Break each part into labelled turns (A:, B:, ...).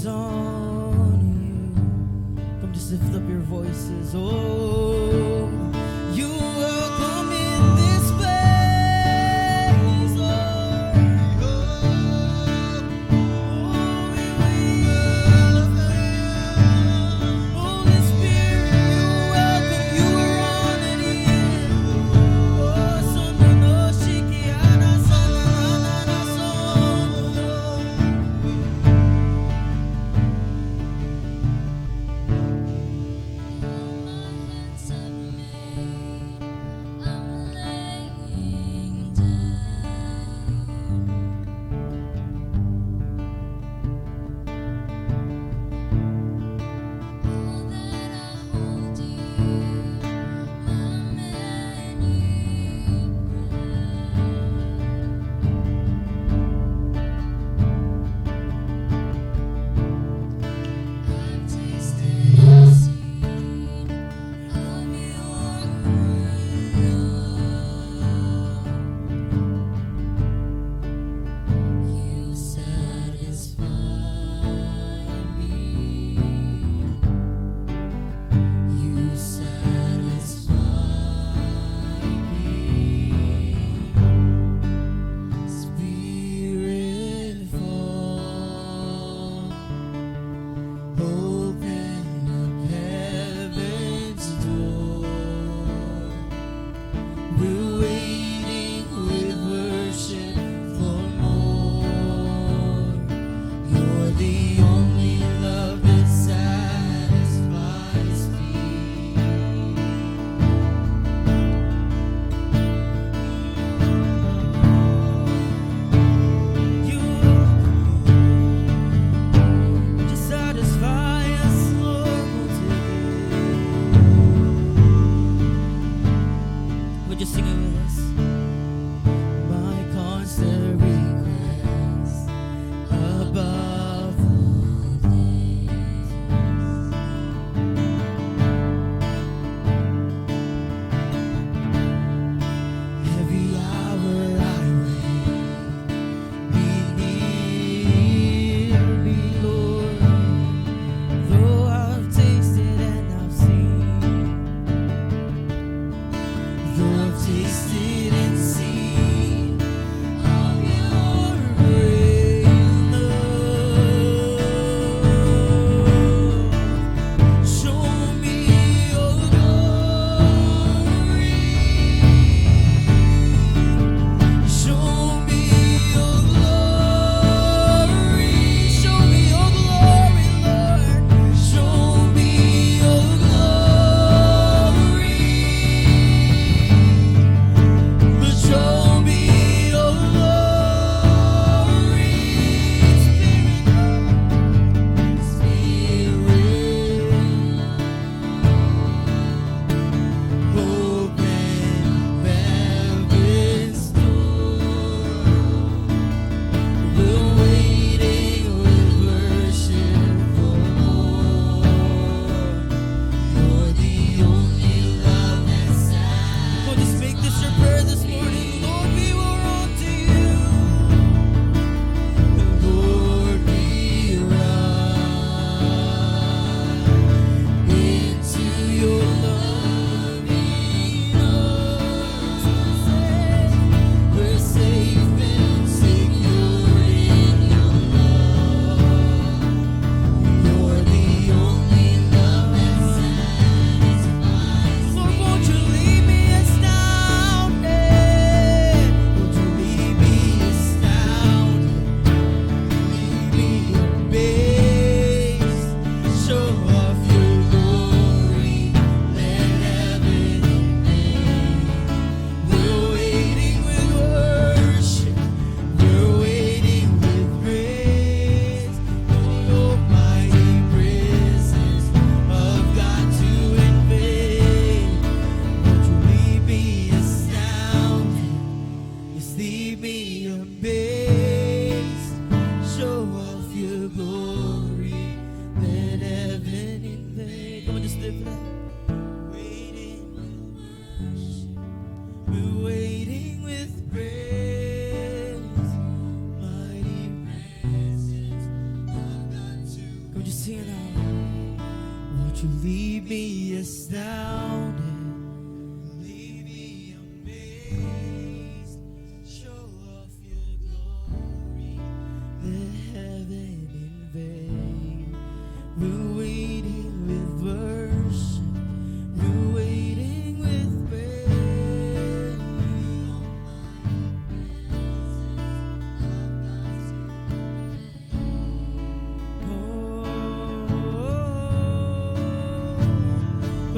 A: Focus on you. Come, just lift up your voices. Oh, you welcome in this place, Lord. Oh, we wait for you. Holy Spirit, you welcome. You are honored here. Oh, sono no shikiana sana na na na sono no.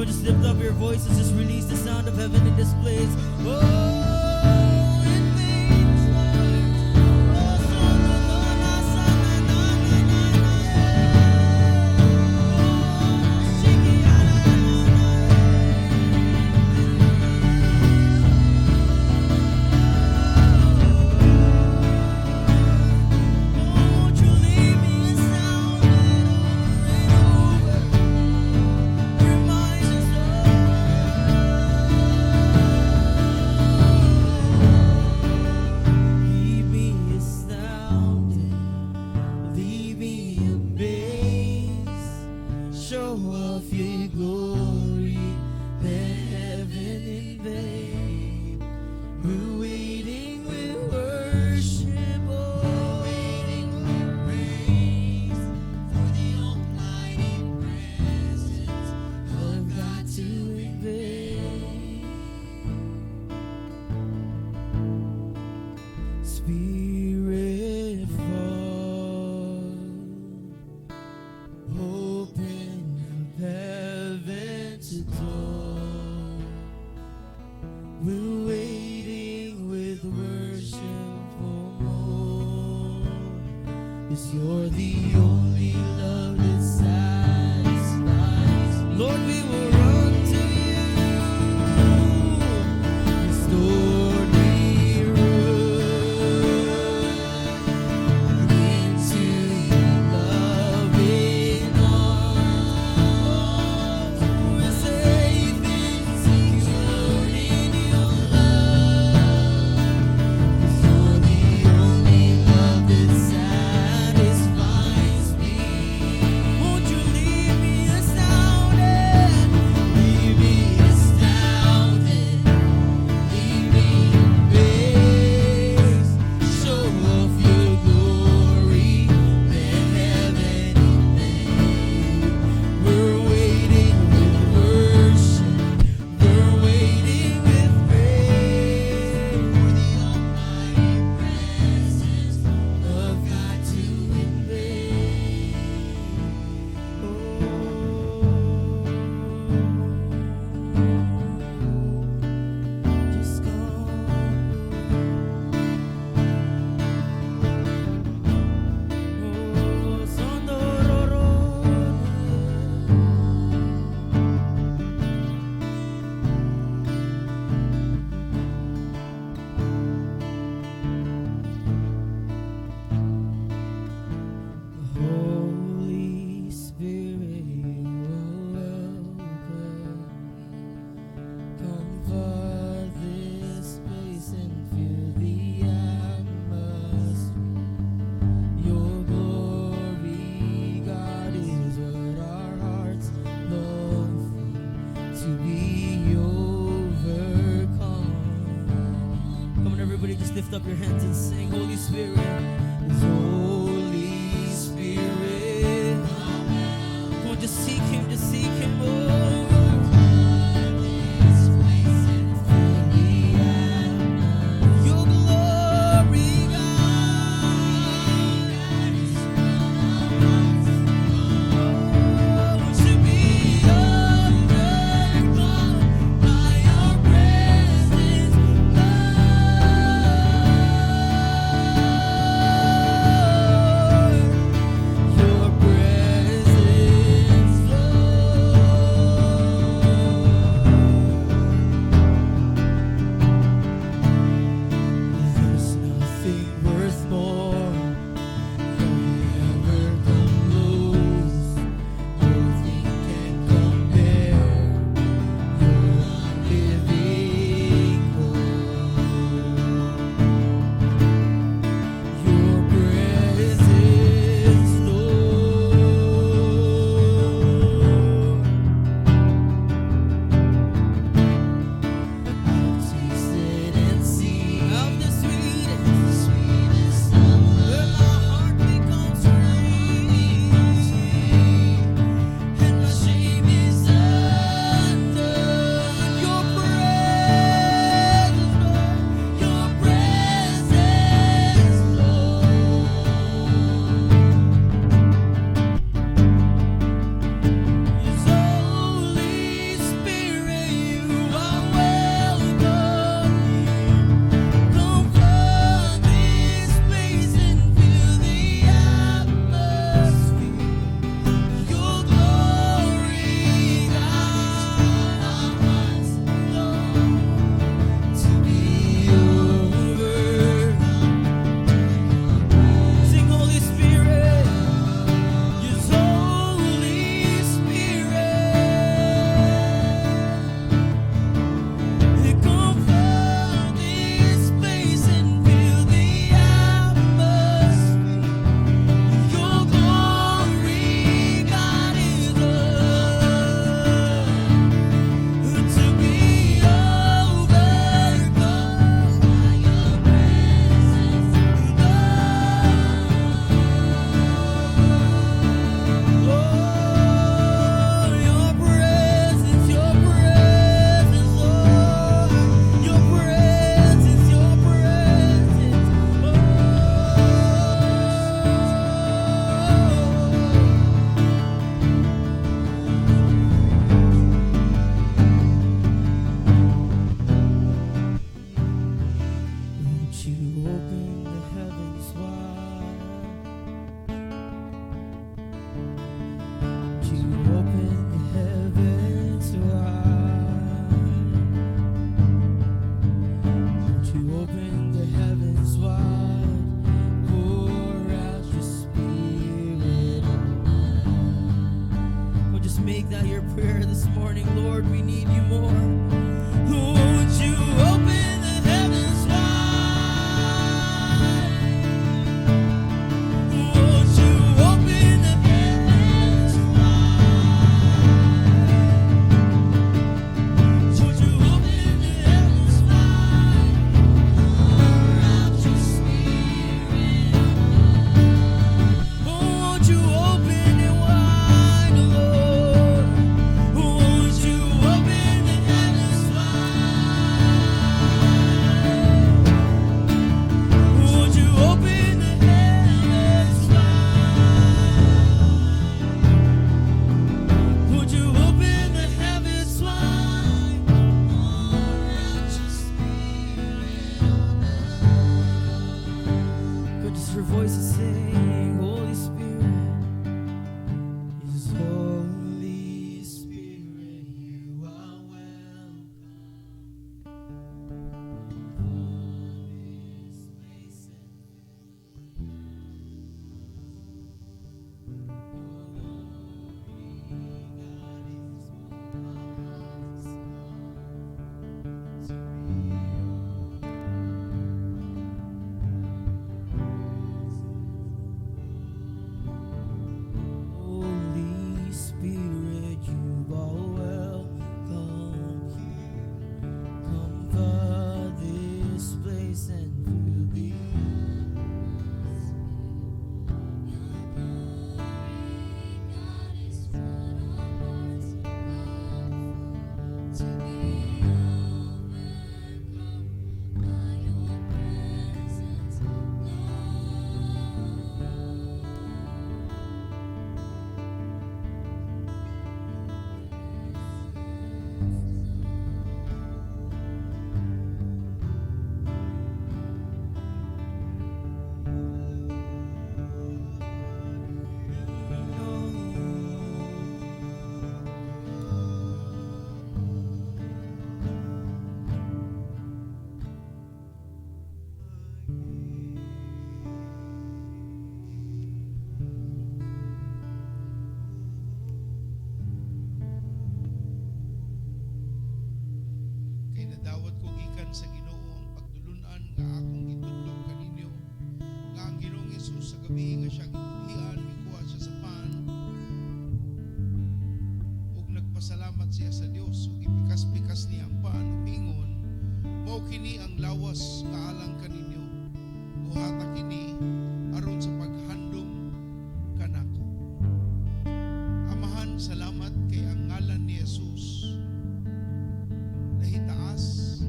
A: Come on, just lift up your voices. Just release the sound of heaven in this place. Oh, invade us, Lord. Oh, so na na sa na na na na na. Oh, shiki na na na. Won't you leave me astounded over and over? Remind us all. Leave me astounded, leave me amazed. Show off your glory, let heaven invade. We're waiting with worship, oh, waiting with praise for the almighty presence of God to invade. Spirit, fall, open up heaven's door. We're waiting with worship for more. 'Cause you're the only love that satisfies. Lord, we will run to you. Yes, Lord, we run into your loving arms. We're safe and secure in your love. 'Cause you're the only love that satisfies me. Won't you leave me astounded? Leave me astounded. Leave me amazed. Show off your glory. Let heaven invade. We're waiting with worship. We're waiting with praise for the almighty presence of God to invade. Oh, just come. Oh, sondororo. Holy Spirit, you are welcome. Come flood this place and fill the atmosphere. Your glory, God, is what our hearts long for, to be overcome. Come on, everybody, just lift up your hands and sing, "Holy Spirit." Holy Spirit. Come on, just seek Him, just seek Him. Oh,
B: This place and fill the atmosphere.
A: Your glory, God.
B: That is what our hearts
A: Oh, to be overcome by your presence, Lord. Won't you open the heavens wide? Won't you open the heavens wide? Won't you open the heavens wide? Pour out your spirit on us. Well, just make that your prayer this morning. Lord, we need you more. Won't you open the heavens wide? Won't you open the heavens wide? Won't you open the heavens wide? Pour out your spirit. Oh, won't you open it wide, Lord? Won't you open the heavens wide? Won't you open the heavens wide? Would you open the heavens wide? Pour out your spirit on us. Go, just your voices sing, Holy Spirit. Yes, Holy Spirit, you are welcome. Come this place and your glory, God, is what our hearts long to be presence. Holy Spirit, you are welcome here. Come flood this place and fill the atmosphere.
B: Your glory, God, is what our hearts long for. To be overcome by your presence, Lord. Your presence, Lord.
C: Kay nadawat ko gikan sa Ginoo ang pagtulunan nga akong gitudlo kaninyo, nga ang Ginoong Hesus, sa gabi nga siya gibudhian, mikuha siya sa pan ug nagpasalamat siya sa Dios ug gipikas-pikas niya ang pan ug miingon, "Mao kini ang lawas nga alang kaninyo. Buhata kini aron sa paghandom kanako." Amahan, salamat kay ang ngalan ni Jesus nahitaas,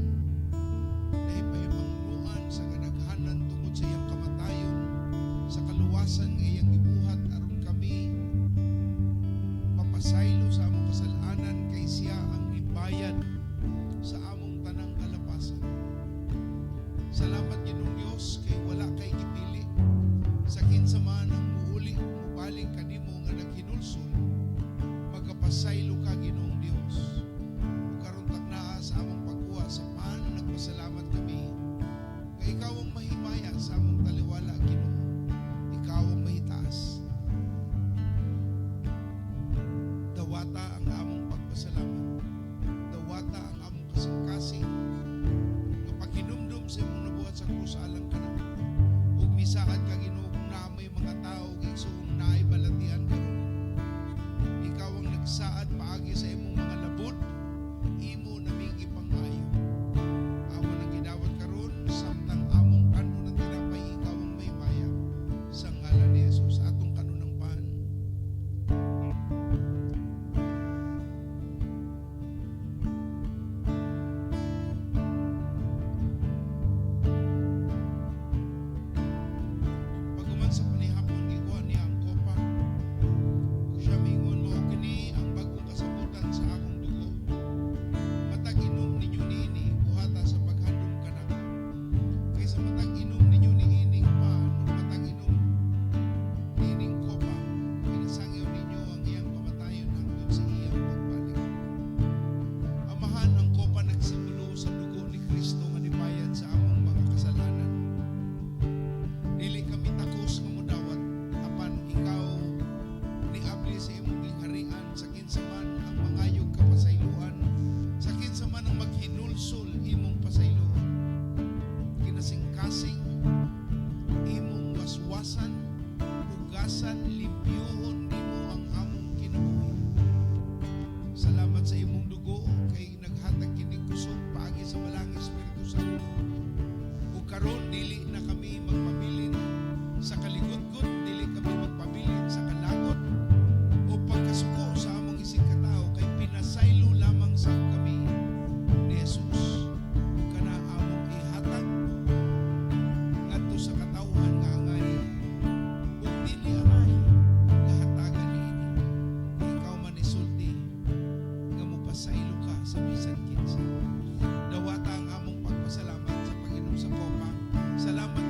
C: nahipahimangnuan sa kadaghanan tungod sa iyang kamatayon, sa kaluwasan nga iyang gibuhat aron kami mapasaylo sa among kasalanan, kay siya ang nibayad sa among tanang kalapasan. Salamat, Ginoong Dios, kay wala kay gipili sa kinsa man ang muuli, mubaling kanimo nga naghinulsol, magapasaylo ka, Ginoong Dios. Ug karon taknaa sa among pagkuha sa pan, nagpasalamat kami kay ikaw ang mahimaya sa among taliwala, Ginoo. Ikaw ang mahitaas. Dawata ang among pagpasalamat. Dawata ang among kasing-kasing nga paghinumdum sa imong nabuhat sa krus alang kanamo. Ug misaad ka, Ginoo, kung naa may mga tao, igsoong naay balatian karon. Ikaw ang nagsaad. Aron dili na kami magpabilin sa kaligutgot, dili kami magpabilin sa kalagot o pagkasuko sa among isig katao, kay pinasaylo lamang sa kami ni Jesus. Ug kana among ihatag ngadto sa katawhan nga angay ug dili angay nga hatagan niini. Kay ikaw man isulti nga mopasaylo ka sa bisan kinsa. Dawata ang among pagpasalamat sa pag-inom sa kopa. Salamat.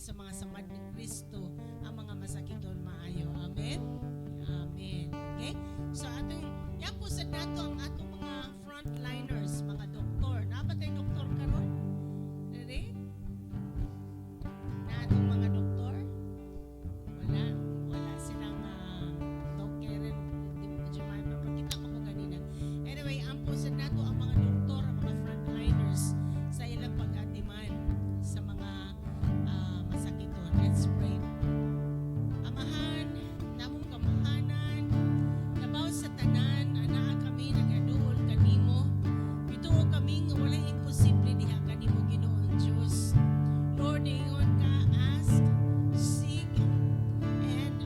B: sa mga samad ni Kristo ang mga masakiton maayo. Amen. Amen. Okay? So atong yan po sa nato ang atong mga frontliners, mga doktor. Naa ba tay doktor karon? Diri? Na atong mga doktor? Wala. Wala silang Doc Karen, Jemima. Pero kita ko po ganina. Anyway, ampo sa nato ang mga doktor, ang mga frontliners sa ilang pag-atiman sa mga masakiton. Let's pray. Amahan, namong gamhanan, labaw sa tanan, anaa kami nagaduol kanimo. Mituo kami nga walay imposible diha kanimo, Ginoong Dios. Lord, ingon ka, ask, seek, and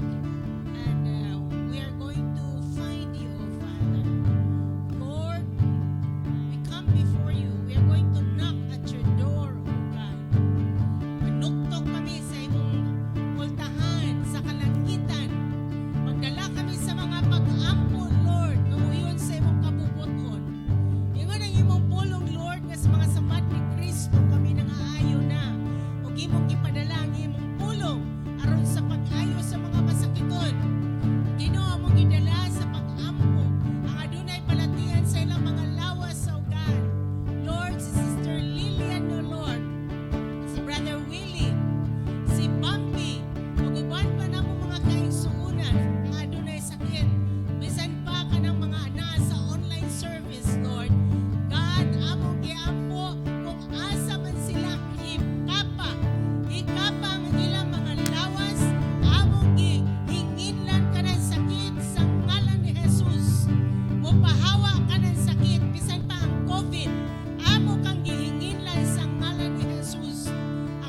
B: we are going to find you, O Father. Lord, we come before you. We are going to knock at your door, O God. Manuktok kami sa imong pultahan, sa kalangitan. Magdala kami sa mga pag-ampo, Lord, nga uyon sa imong kabubut-on. Ingon ang imong pulong, Lord, nga sa mga samad ni Kristo kami nangaayo na. Ug imong gipadala ang imong pulong aron sa pag-ayo sa mga masakiton. Ginoo, mong gidala sa pag-ampo ang adunay balatian sa ilang mga lawas, O God. Lord, si Sister Lilian, O Lord, si Brother Willie, si Bambi, ug uban pa namo mga kaigsuonan nga adunay sakit. Bisan pa kanang mga ana sa online service, Lord. God, among giampo kung asa man sila ikapa. Ikapa ang ilang mga lawas, among gihinginlan kanang sakit sa ngalan ni Jesus. Mupahawa kanang sakit, bisan pa ang COVID, amo kang gihinginlan sa ngalan ni Jesus.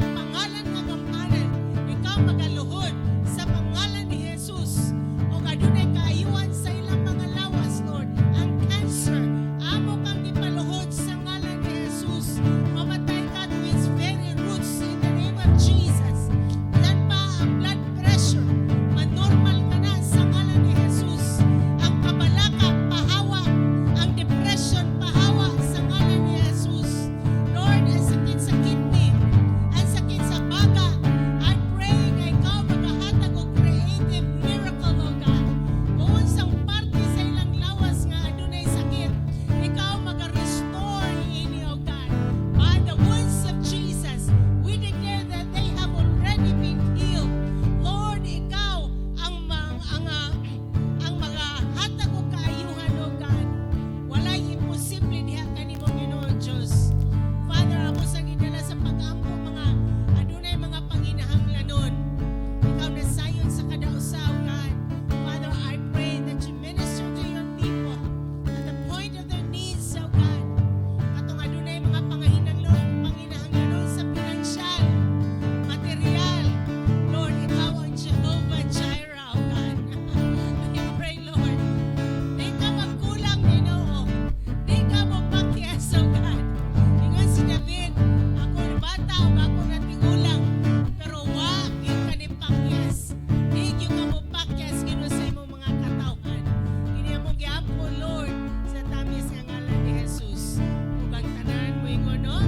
B: Ang pangalan nga gamhanan, ikaw magaluhod sa pangalan ni Jesus. O adunay kaayuhan sa ilang mga lawas, Lord. Ang cancer, amo kang gipaluhod sa ngalan ni Jesus. Mamatay ka to its very roots in the name of Jesus. Yan pa ang blood pressure, manormal ka na sa ngalan ni Jesus. Ang kabalaka, pahawa. Ang depression, pahawa sa ngalan ni Jesus. Lord, ang sakit sa kidney, ang sakit sa baga, I pray nga ikaw magahatag og creative miracle, O God. Kung unsang parte sa ilang lawas nga adunay sakit, ikaw maga-restore niini, O God. By the wounds of Jesus, we declare that they have already been healed. Lord, ikaw ang magahatag og kaayuhan, O God. Walay imposible diha kanimo, Ginoong Dios. Father, amo sa gidala sa pag-ampo mga adunay mga panginahanglanon. Ikaw na sayon sa kada usa, O God. Father, I pray that you minister to your people at the point of their needs, O God. Katong adunay mga panginahanglanon sa pinansyal, material. Lord, ikaw ang Jehovah Jireh, O God. I pray, Lord, di ka magkulang, Ginoo. Di ka mopakyas, O God. Ingon si David, "Ako bata o ako natigulang, pero wa gyud ka ni pakyas." Di gyud ka mopakyas, Ginoo, sa imong mga katawhan. Kini among giampo, Lord, sa tamis nga ngalan ni Jesus. Ug ang tanan moingon, no?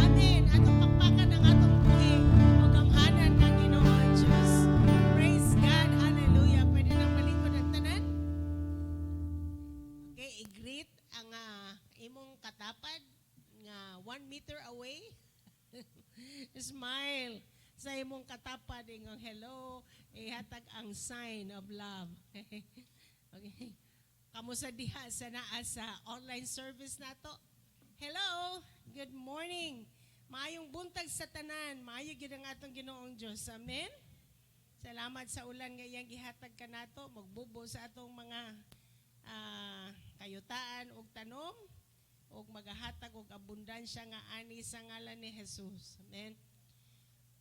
B: Amen. Atong pakpakan ang atong buhi ug gamhanan nga Ginoo Dios. Praise God. Hallelujah. Pwede nang malikod ang tanan? Okay, i-greet ang imong katapad nga 1 meter away. Smile sa imong katapad, ingong hello, ihatag ang sign of love. Okay. Kamusta diha sa naa sa online service nato? Hello, good morning. Maayong buntag sa tanan. Maayo gyud ang atong Ginoong Dios. Amen. Salamat sa ulan nga iyang gihatag kanato, magbubo sa atong mga kayutaan ug tanom ug magahatag og abundansya nga ani sa ngalan ni Jesus. Amen.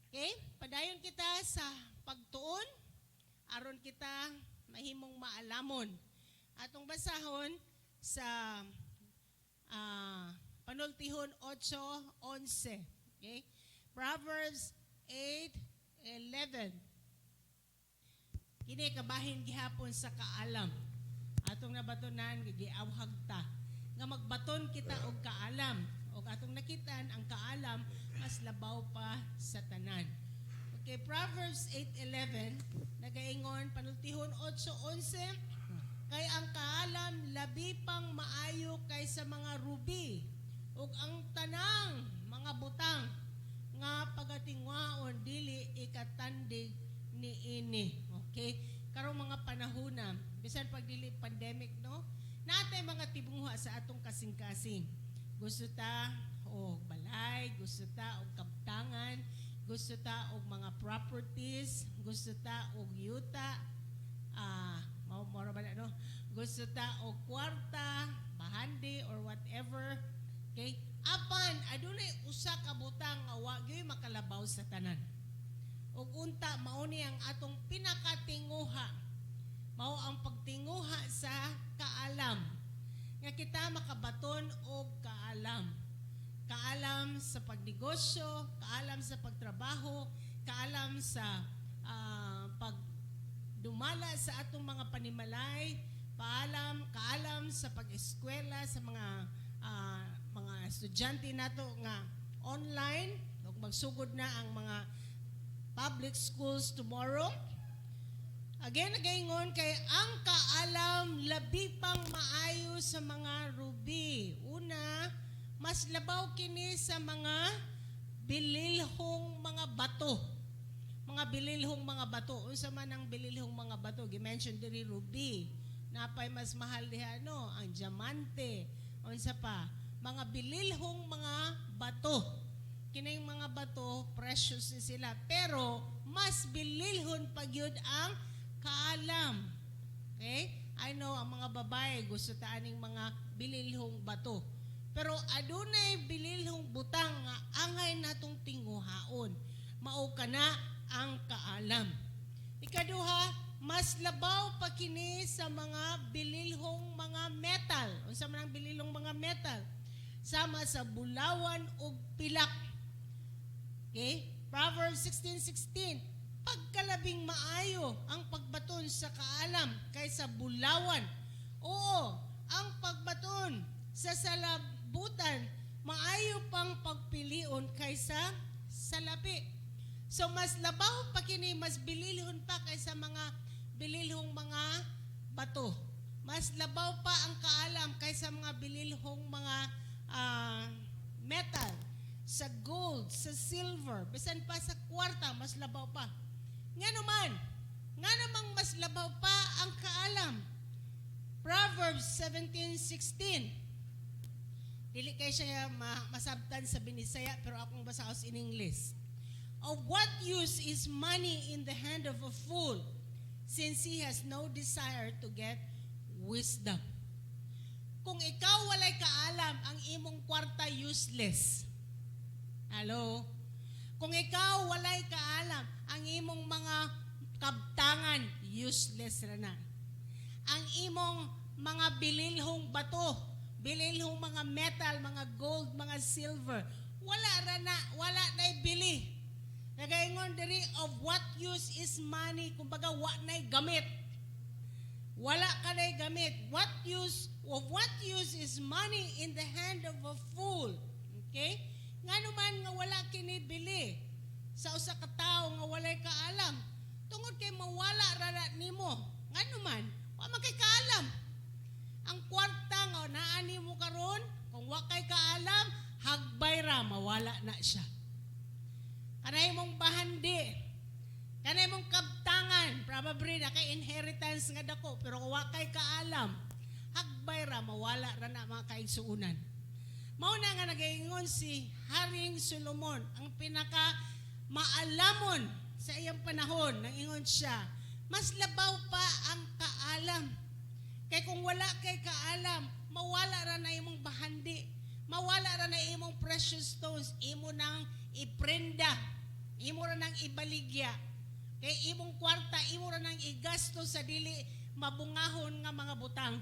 B: Okay, padayon kita sa pagtuon aron kita mahimong maalamon. Atong basahon sa Panultihon 8:11. Okay? Proverbs 8:11. Kini kabahin gihapon sa kaalam. Atong nabatonan, giawhag ta nga magbaton kita og kaalam, og atong nakitaan ang kaalam mas labaw pa sa tanan. Kay Proverbs 8:11 nagaingon, Panultihon 8:11, kay ang kaalam labi pang maayo kaysa mga ruby ug ang tanang mga butang nga pagatinguhaon dili ikatandig niini. Okay? Karong mga panahona, bisan pag dili pandemic, no, natay mga tinguha sa atong kasing-kasing. Gusto ta og balay, gusto ta og kabtangan, gusto ta og mga properties, gusto ta og yuta, mao mao ba na, no? Gusto ta og kwarta, bahandi or whatever. Okay? Apan adunay usa ka butang nga wa gyud makalabaw sa tanan. Ug unta mao ni ang atong pinakatinguha. Mao ang pagtinguha sa kaalam. Nga kita makabaton og kaalam. Kaalam sa pagnegosyo, kaalam sa pagtrabaho, kaalam sa pagdumala sa atong mga panimalay, paalam, kaalam sa pag-eskwela sa mga estudyante nato nga online ug magsugod na ang mga public schools tomorrow. Again, nagaingon kay ang kaalam labi pang maayo sa mga ruby. Una, mas labaw kini sa mga bililhong mga bato. Mga bililhong mga bato. Unsa man ang bililhong mga bato? Gi-mention diri, ruby. Napay mas mahal diha, no, ang diamante. Unsa pa? Mga bililhong mga bato. Kining mga bato, precious ni sila. Pero mas bililhon pa gyud ang kaalam. Okay? I know ang mga babae gusto ta aning mga bililhong bato. Pero adunay bililhong butang nga angay natong tinguhaon. Mao kana ang kaalam. Ikaduha, mas labaw pa kini sa mga bililhong mga metal. Unsa man ang bililhong mga metal? Sama sa bulawan ug pilak. Okay? Proverbs 16:16. Pagkalabing maayo ang pagbaton sa kaalam kaysa bulawan. Oo, ang pagbaton sa salabutan maayo pang pagpilion kaysa salapi. So mas labaw pa kini, mas bililhon pa kaysa mga bililhong mga bato. Mas labaw pa ang kaalam kaysa mga bililhong mga metal, sa gold, sa silver, bisan pa sa kwarta, mas labaw pa. Nga naman, nga namang mas labaw pa ang kaalam? Proverbs 17:16. Dili kay siya masabtan sa Binisaya, pero akong basahon in English. Of what use is money in the hand of a fool, since he has no desire to get wisdom? Kung ikaw walay kaalam, ang imong kwarta useless. Hello? Kung ikaw walay kaalam, ang imong mga kabtangan useless ra na. Ang imong mga bililhong bato, bililhong mga metal, mga gold, mga silver, wala ra na, wala na'y bili. Nagaingon diri, of what use is money? Kumbaga, wa na'y gamit. Wala ka na'y gamit. What use of what use is money in the hand of a fool? Okay? Nga naman nga wala kini bili sa usa ka tawo nga walay kaalam? Tungod kay mawala ra na nimo. Nga naman, wa man kay kaalam. Ang kwarta nga naa nimo karon, kung wa kay kaalam, hagbay ra mawala na siya. Kanay mong bahandi, kanay mong kabtangan, probably na kay inheritance nga dako, pero kung wa kay kaalam, hagbay ra mawala ra na, mga kaigsuunan. Mao na nga nagaingon si Haring Solomon, ang pinaka maalamon sa iyang panahon, nangingon siya, mas labaw pa ang kaalam. Kay kung wala kay kaalam, mawala ra na imong bahandi, mawala ra na imong precious stones, imo nang iprenda, imo ra nang ibaligya. Kay imong kwarta, imo ra nang igasto sa dili mabungahon nga mga butang.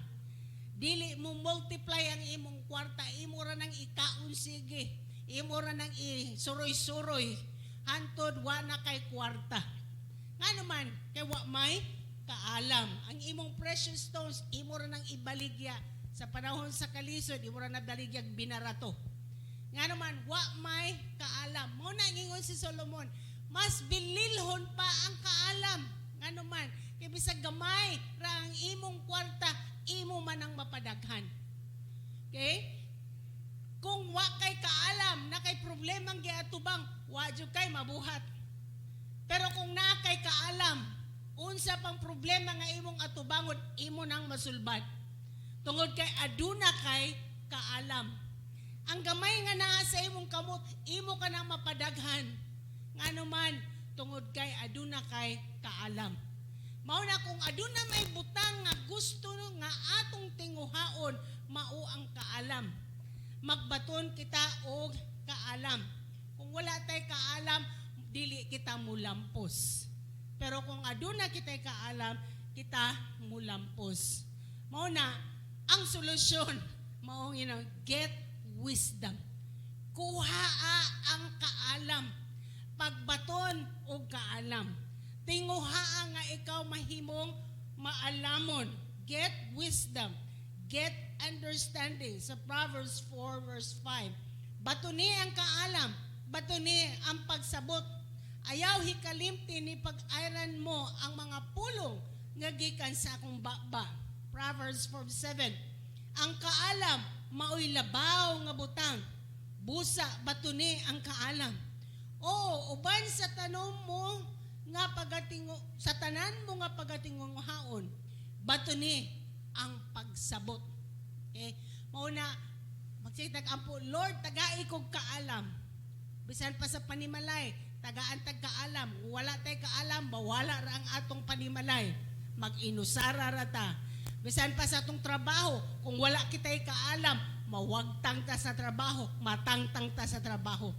B: Dili mo multiply ang imong kwarta, imo ra nang ikaon sige. Imo ra nang isuroy-suroy hantod wa na kay kwarta. Nga naman, kay wa may kaalam. Ang imong precious stones, imo ra nang ibaligya. Sa panahon sa kalisod, imo ra na baligyag binarato. Nga naman, wa may kaalam. Mao na ingon si Solomon, mas Mas bililhon pa ang kaalam. Ngano man, kay bisag gamay ra ang imong kwarta, imo man ang mapadaghan. Okay? Kung wa kay kaalam na kay problemang giatubang, wa jud kay mabuhat. Pero kung naa kay kaalam, unsa pang problema nga imong atubangon, imo nang masulbad. Tungod kay aduna kay kaalam. Ang gamay nga naa sa imong kamot, imo ka nang mapadaghan. Ngano man, tungod kay aduna kay kaalam. Mao na kung aduna may butang nga gusto nga atong tinguhaon, mao ang kaalam. Magbaton kita og kaalam. Kung wala tay kaalam, dili kita mulampos. Pero kung aduna kitay kaalam, kita mulampos. Mao na ang solusyon, mao get wisdom. Kuhaa ang kaalam. Pagbaton og kaalam. Tinguhaa nga ikaw mahimong maalamon. Get wisdom. Get understanding. Sa Proverbs 4 verse 5. Batuni ang kaalam. Batuni ang pagsabot. Ayaw hikalimti ni pag-ayran mo ang mga pulong nga gikan sa akong baba. Proverbs 4:7. Ang kaalam maoy labaw nga butang. Busa, batuni ang kaalam. Oo, uban sa tanom mo nga pagatingo sa tanan mo nga pagatinguhaon, batuni ang pagsabot. Okay? Mao na magsige ampo, "Lord, tagai kog kaalam." Bisan pa sa panimalay, tagaan tag kaalam. Kung wala tay kaalam, mawala ra ang atong panimalay. Mag-inusara ra ta. Bisan pa sa atong trabaho, kung wala kitay kaalam, mawagtang ta sa trabaho, matangtang ta sa trabaho.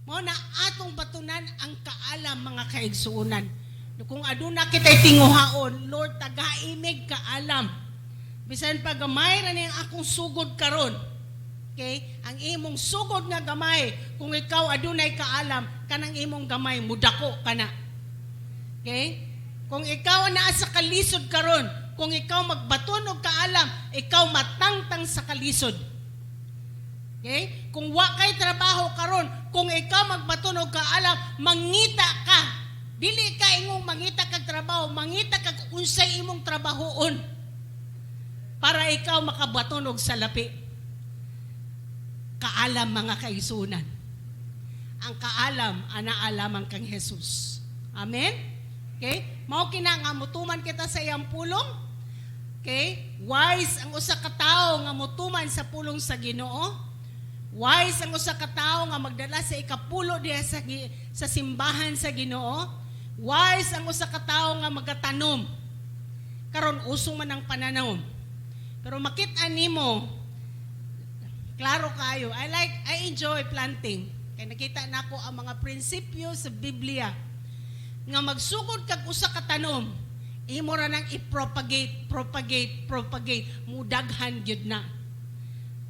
B: Mao na atong batunan ang kaalam, mga kaigsuonan. Kung aduna kitay tinguhaon, "Lord, tagai mig kaalam. Bisan pa gamay ra ni ang akong sugod karon." Okay? Ang imong sugod nga gamay, kung ikaw adunay kaalam, kanang imong gamay mudako kana. Okay? Kung ikaw naa sa kalisod karon, kung ikaw magbaton og kaalam, ikaw matangtang sa kalisod. Okay? Kung wa kay trabaho karon, kung ikaw magbaton og kaalam, mangita ka. Dili ka ingong mangita kag trabaho, mangita kag unsay imong trabahoon para ikaw makabaton og salapi. Kaalam, mga kaigsuonan. Ang kaalam, anaa lamang kang Jesus. Amen? Okay? Mao kina nga mutuman kita sa iyang pulong. Okay? Wise ang usa ka tawo nga mutuman sa pulong sa Ginoo. Wise ang usa ka tawo nga magdala sa ikapulo diha sa simbahan sa Ginoo. Wise ang usa ka tawo nga magatanom. Karon uso man ang pananaw. Pero makita nimo, klaro kayo. I enjoy planting. Kay nakita nako ang mga prinsipyo sa Biblia nga magsugod kag usa ka tanom, imo ra nang i-propagate, propagate, propagate, mudaghan gyud na.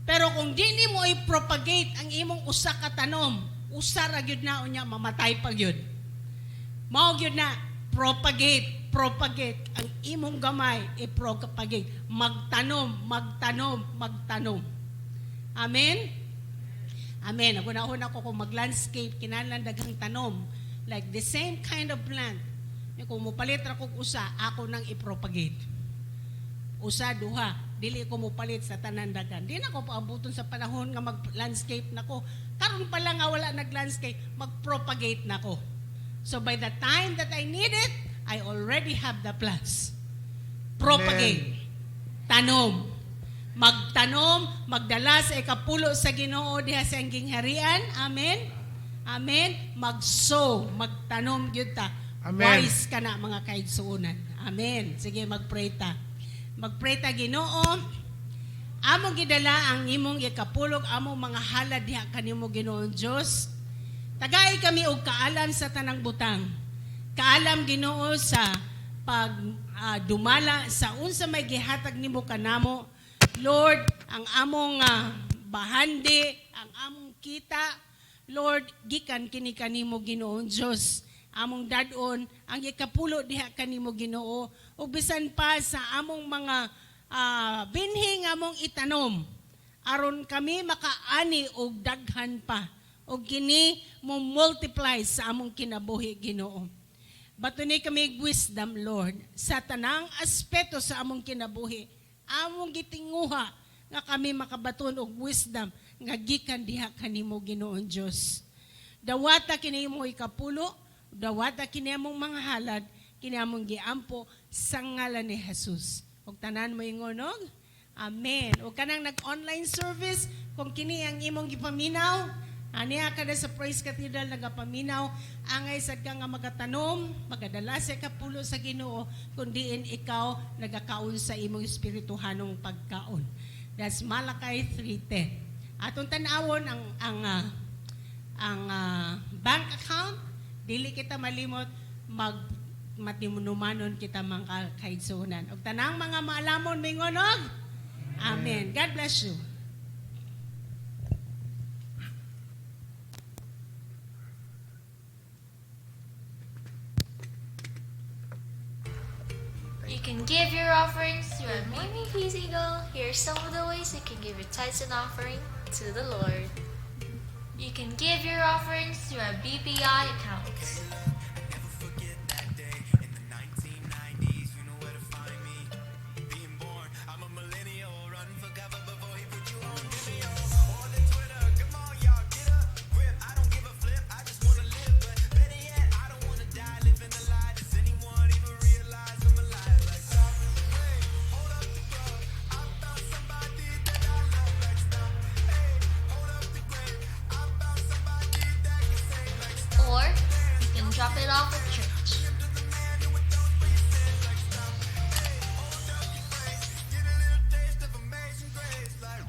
B: Pero kung di nimo i-propagate ang imong usa ka tanom, usa ra gyud na, unya mamatay pa gyud. Mao gyud na propagate, propagate ang imong gamay, i-propagate. Magtanom, magtanom, magtanom. Amen? Amen. Ako na ako kung mag-landscape, kinahanglan daghang tanom. Like the same kind of plant. Kung mupalit ra kog usa, ako nang i-propagate. Usa, duha. Dili ko mupalit sa tanan daghan. Di na ko paabuton sa panahon nga mag-landscape na ko. Karon pa lang nga wala nag-landscape, mag-propagate na ko. So by the time that I need it, I already have the plants. Propagate. Tanom. Magtanom, magdala sa ikapulo sa Ginoo diha sa iyang gingharian. Amen. Amen. Mag-sow, magtanom gyud ta.
C: Amen.
B: Wise ka na, mga kaigsuonan. Amen. Sige, mag-pray ta. Mag-pray ta, Ginoo. Among gidala ang imong ikapulog, among mga halad diha kanimo, Ginoong Dios. Tagai kami og kaalam sa tanang butang. Kaalam, Ginoo, sa pag dumala sa unsa may gihatag nimo kanamo. Lord, ang among bahandi, ang among kita, Lord, gikan kini kanimo, Ginoong Dios. Among dad-on ang ikapulo diha kanimo, Ginoo, ug bisan pa sa among mga binhi nga among itanom aron kami makaani og daghan pa. O kini mo multiply sa among kinabuhi, Ginoo. Batuni kami wisdom, Lord, sa tanang aspeto sa among kinabuhi. Among gitinguha nga kami makabaton og wisdom nga gikan diha kanimo, Ginoong Dios. Dawata kini imong ikapulo, dawata kini among mga halad, kini among giampo sa ngalan ni Jesus. Ug tanan moingon og amen. O kanang nag-online service, kung kini ang imong gipaminaw, aniya ka na sa Praise Cathedral nagapaminaw, angay sad ka nga magatanom, magadala sa ikapulo sa Ginoo, kung diin ikaw nagakaon sa imong espirituhanong pagkaon. That's Malachi 3:10. Atong tan-awon ang bank account, dili kita malimot mag matinumanon kita mga kaigsuonan. Og tanang mga maalamon moingon og amen. God bless you.
D: You can give your offerings to our Morning Peace Eagle. Here are some of the ways you can give your tithes and offering to the Lord. You can give your offerings to our BPI accounts.
E: Never forget that day in the 1990s. You know where to find me. Being born, I'm a millennial. Run for cover before he put you on Vimeo. Or the Twitter. Come on, y'all, get a grip. I don't give a flip. I just wanna live. But better yet, I don't wanna die living a lie. Does anyone even realize I'm alive? Like, stop. Hey, hold up the glove. I found somebody that I love. Like, stop. Hey, hold up the grave. I found somebody that can save. Like, stop.
D: Or you can drop it off at church.
E: Like, stop. Hey, hold up your brains. Get a little taste of amazing grace. Like,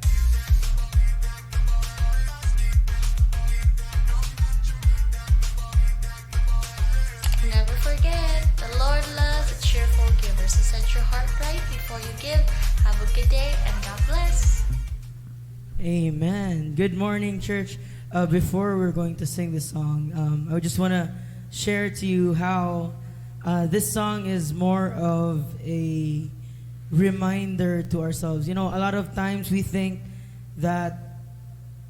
D: Never forget, the Lord loves a cheerful giver. So set your heart right before you give. Have a good day and God bless.
A: Amen. Good morning, church. Before we're going to sing this song, I just want to share to you how this song is more of a reminder to ourselves. A lot of times we think that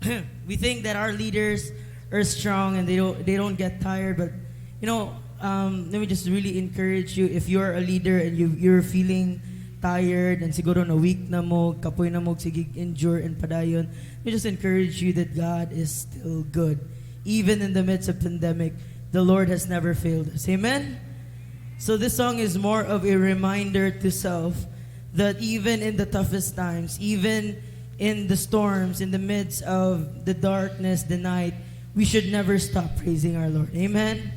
A: our leaders are strong and they don't get tired. But let me just really encourage you, if you're a leader and you're feeling tired and siguro na weak na mo, kapoy na mo, sige endure and padayon. Let me just encourage you that God is still good. Even in the midst of pandemic, the Lord has never failed us. Amen? So this song is more of a reminder to self that even in the toughest times, even in the storms, in the midst of the darkness, the night, we should never stop praising our Lord. Amen.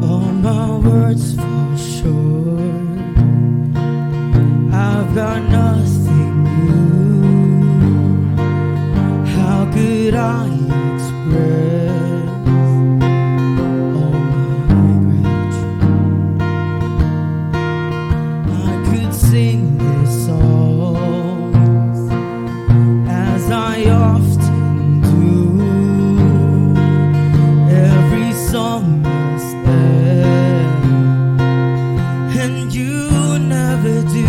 A: All my words fall short. I've got nothing new. How could I express all my gratitude? I could sing this song as I often do. Every song must end, and you never do.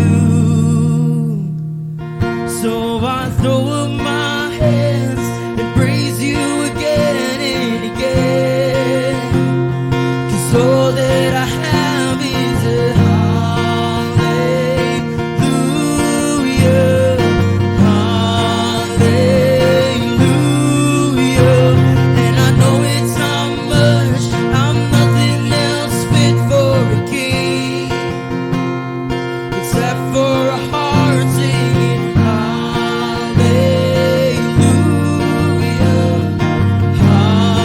A: So I throw up my hands and praise you again and again. 'Cause all that I have is a hallelujah, hallelujah. And I know it's not much, I'm nothing else fit for a king except for a heart singing hallelujah, hallelujah.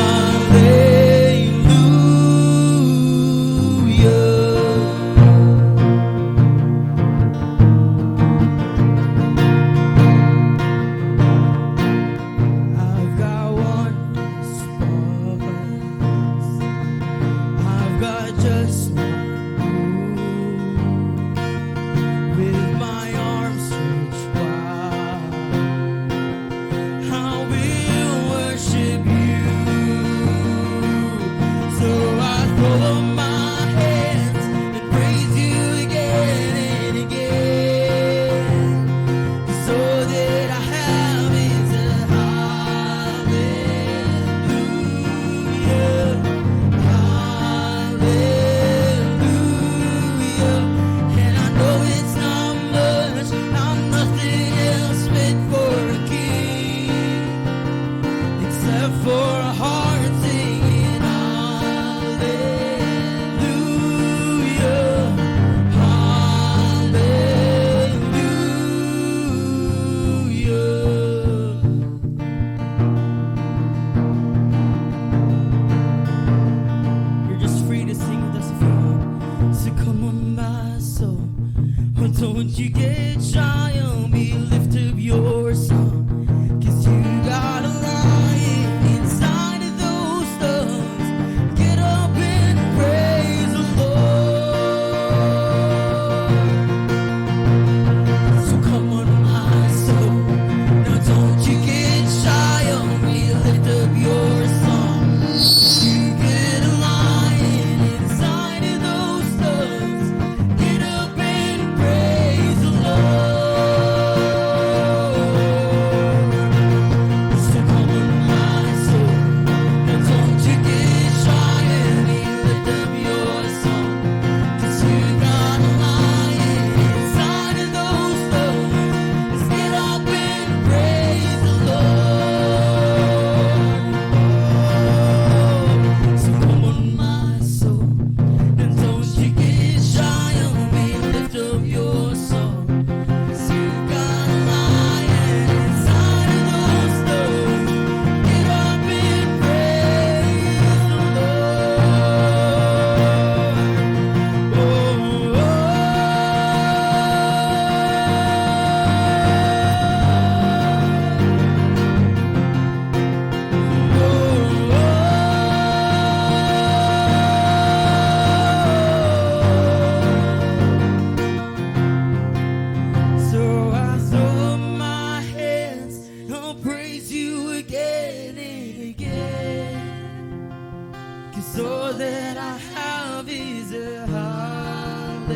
A: 'Cause all that I have is a hallelujah,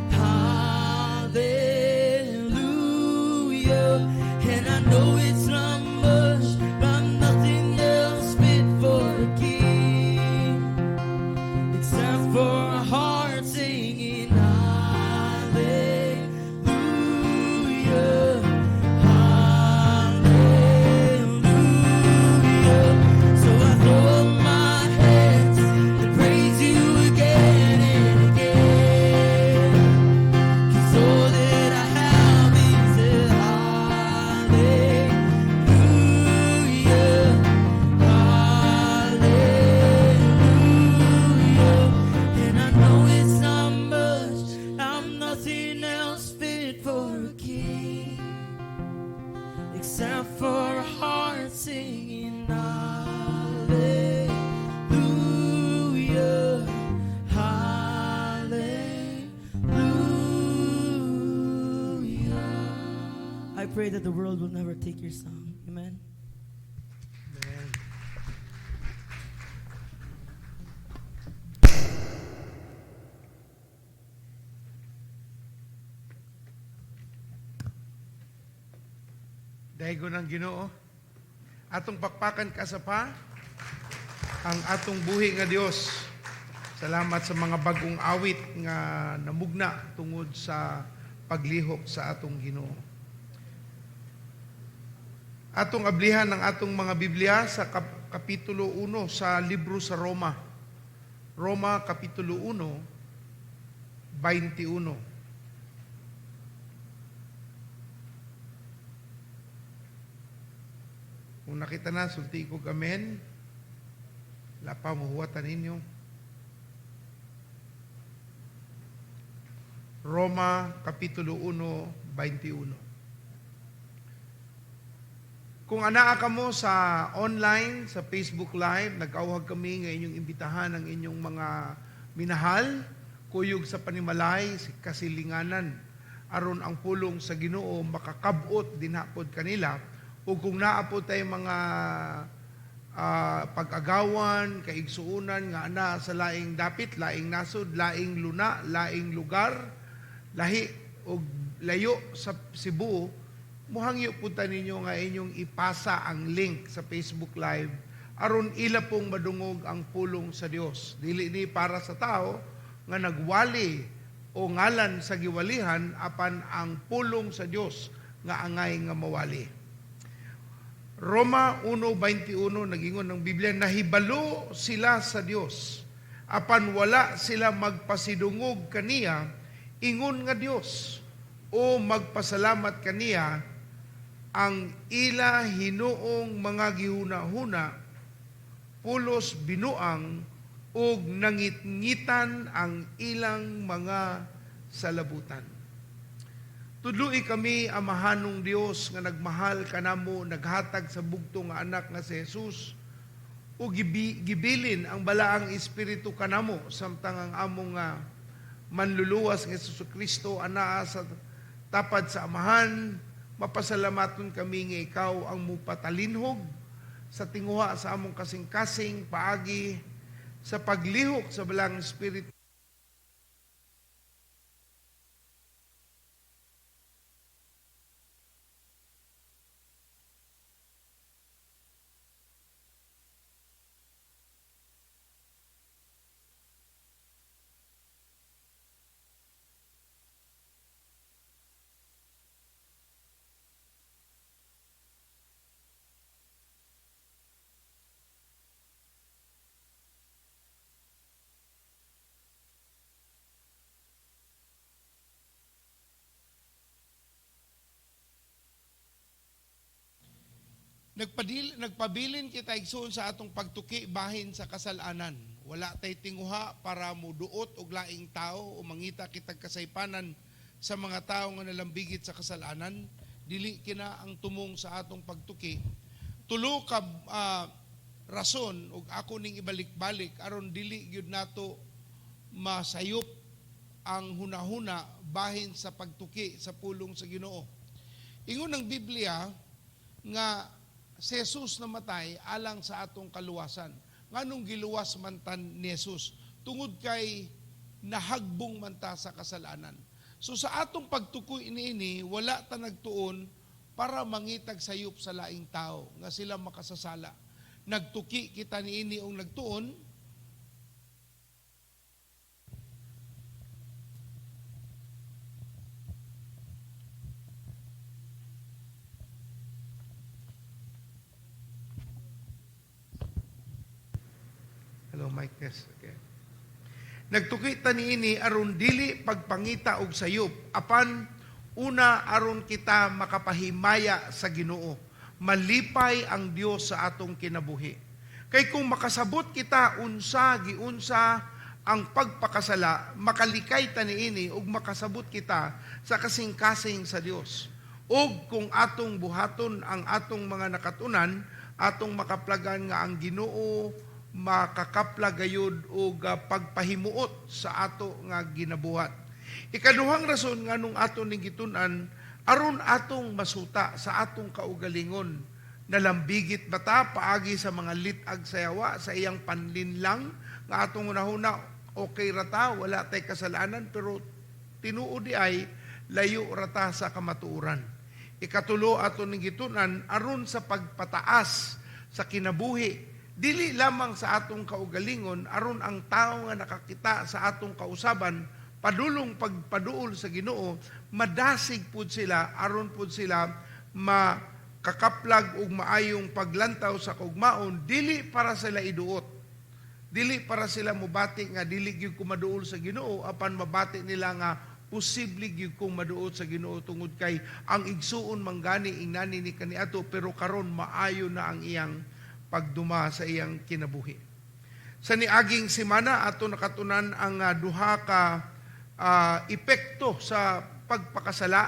A: hallelujah. And I know it's not much, but I'm nothing else fit for a king except for a heart singing hallelujah, hallelujah. So I throw up my hands and praise you again and again. 'Cause all that I have is a hallelujah, hallelujah. And I know it's not much, I'm nothing else fit for a king except for a heart singing hallelujah, hallelujah. I pray that the world will never take your song. Amen.
C: Amen. Daygon ang Ginoo. Atong pakpakan ka sa pa ang atong buhi nga Dios. Salamat sa mga bagong awit nga namugna tungod sa paglihok sa atong Ginoo. Atong ablihan ang atong mga Biblia sa Kapitulo 1 sa libro sa Roma. Roma Kapitulo 1, 21. Kung nakita na, sulti ko amen. Lapa mo huwatan ninyo. Roma Kapitulo 1, 21. Kung anaa kamo sa online, sa Facebook Live, nag-awhag kami nga inyong imbitahan ang inyong mga minahal, kuyog sa panimalay, kasilinganan, aron ang pulong sa Ginoo makakabot dinhapod kanila, ug kung naa po tay mga pag-agawan, kaigsuunan nga ana sa laing dapit, laing nasod, laing luna, laing lugar, lahi og layo sa Cebu, muhangyo po ta ninyo nga inyong ipasa ang link sa Facebook Live aron ila pong madungog ang pulong sa Dios. Dili ni para sa tao nga nagwali o ngalan sa giwalihan, apan ang pulong sa Dios nga angay nga mawali. Roma 1:21, nagingon ng Biblia, nahibalo sila sa Dios apan wala sila magpasidungog kaniya ingon nga Dios o magpasalamat kaniya. Ang ila hinuong mga gihuna-huna pulos binuang ug nangitngitan ang ilang mga salabutan. Tudloi kami, Amahanong Dios, nga nagmahal kanamo, naghatag sa bugto nga anak nga si Jesus ug gibilin ang balaang espiritu kanamo samtang ang among nga manluluwas nga Kristo anaa sa tapad sa Amahan. Mapasalamaton kami nga ikaw ang mupatalinhog sa tinguha sa among kasing-kasing paagi sa paglihok sa balaang espiritu. Nagpabilin kita, igsoon, sa atong pagtuki bahin sa kasalanan. Wala tay tinguha para muduot og laing tao o mangita kitag kasaypanan sa mga tao nga nalambigit sa kasalanan. Dili kina ang tumong sa atong pagtuki. Tulo ka rason ug ako ning ibalik-balik aron dili gyud nato masayop ang hunahuna bahin sa pagtuki sa pulong sa Ginoo. Ingon ng Biblia nga si Jesus namatay alang sa atong kaluwasan. Nganong giluwas man ta ni Jesus? Tungod kay nahagbong man ta sa kasalanan. So sa atong pagtukoy niini, wala ta nagtuon para mangitag sayop sa laing tao nga sila makasasala. Nagtuki kita niini og nagtuon Hello, mic test. Okay. Nagtuki ta niini aron dili pagpangita og sayop, apan una aron kita makapahimaya sa Ginoo. Malipay ang Dios sa atong kinabuhi. Kay kung makasabot kita unsa giunsa ang pagpakasala, makalikay ta niini ug makasabot kita sa kasing-kasing sa Dios. Ug kung atong buhaton ang atong mga nakatunan, atong makaplagan nga ang Ginoo makakapla gayud og pagpahimuot sa ato nga ginabuhat. Ikaduhang rason nganong ato ning gitun-an, aron atong masuta sa atong kaugalingon. Nalambigit ba ta paagi sa mga lit-ag sa yawa, sa iyang panlinlang nga atong hunahuna okay ra ta, wala tay kasalanan, pero tinuod di ay layo ra ta sa kamatuoran. Ikatulo ato ning gitun-an aron sa pagpataas sa kinabuhi, dili lamang sa atong kaugalingon, aron ang tao nga nakakita sa atong kausaban padulong pagpaduol sa Ginoo, madasig pud sila, aron pud sila makakaplag og maayong paglantaw sa kaugmaon, dili para sila iduot, dili para sila mobati nga dili gyud ko maduol sa Ginoo, apan mabati nila nga posible gyud kong maduot sa Ginoo tungod kay ang igsuon manggani ingnani ni kaniadto, pero karon maayo na ang iyang pagduma sa iyang kinabuhi. Sa niaging semana ato nakatunan ang duha ka epekto sa pagpakasala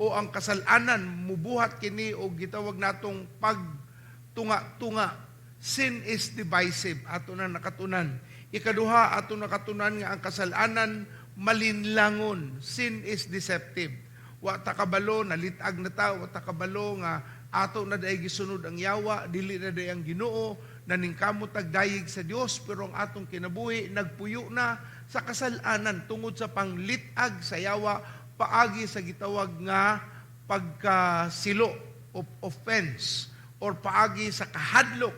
C: o ang kasalanan. Mubuhat kini og gitawag natong pagtunga-tunga. Sin is divisive, ato na nakatunan. Ikaduha, ato nakatunan nga ang kasalanan malinlangon. Sin is deceptive. Wa ta kabalo nalitag na ta, wa ta kabalo nga ato na day gisunod ang yawa, dili na day ang Ginoo, naningkamot tag dayig sa Dios, pero ang atong kinabuhi nagpuyo na sa kasalanan tungod sa panglit-ag sa yawa paagi sa gitawag nga pagkasilo of offense or paagi sa kahadlok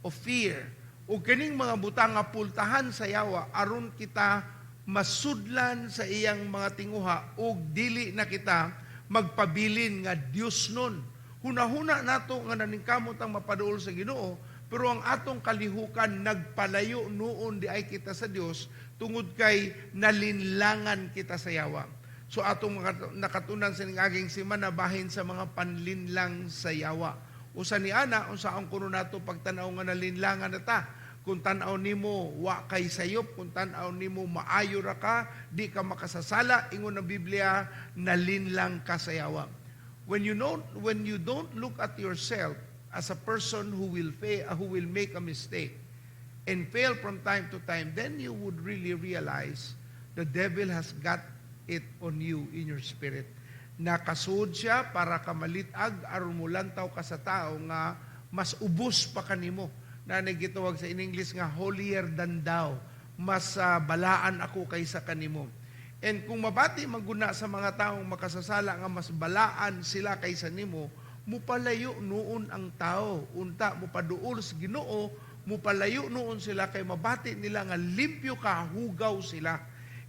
C: of fear. O kining mga butang nga pultahan sa yawa aron kita masudlan sa iyang mga tinguha ug dili na kita magpabilin nga Dios nun. Hunahuna nato nga naningkamot ang mapaduol sa Ginoo, pero ang atong kalihukan nagpalayo noon di ay kita sa Dios tungod kay nalinlangan kita sa yawa. So atong nakatunan sa aging semana bahin sa mga panlinlang sa yawa. Usa ni ana, unsa ang kuno nato pagtan-aw nga nalinlangan na ta? Kung tan-aw nimo wa kay sayop, kung tan-aw nimo maayo ra ka, di ka makasasala, ingon ang Biblia, nalinlang ka sa yawa. When you don't look at yourself as a person who will fail, who will make a mistake and fail from time to time, then you would really realize the devil has got it on you in your spirit. Nakasuod siya para ka malitag aron mulantaw ka sa tao nga mas ubos pa kanimo. Na gitawag sa in English nga holier than thou. Mas balaan ako kaysa kanimo. And kung mabati maguna sa mga taong makasasala nga mas balaan sila kaysa nimo, mupalayo noon ang tao. Unta mupaduol sa Ginoo, mupalayo noon sila kay mabati nila nga limpyo ka, hugaw sila.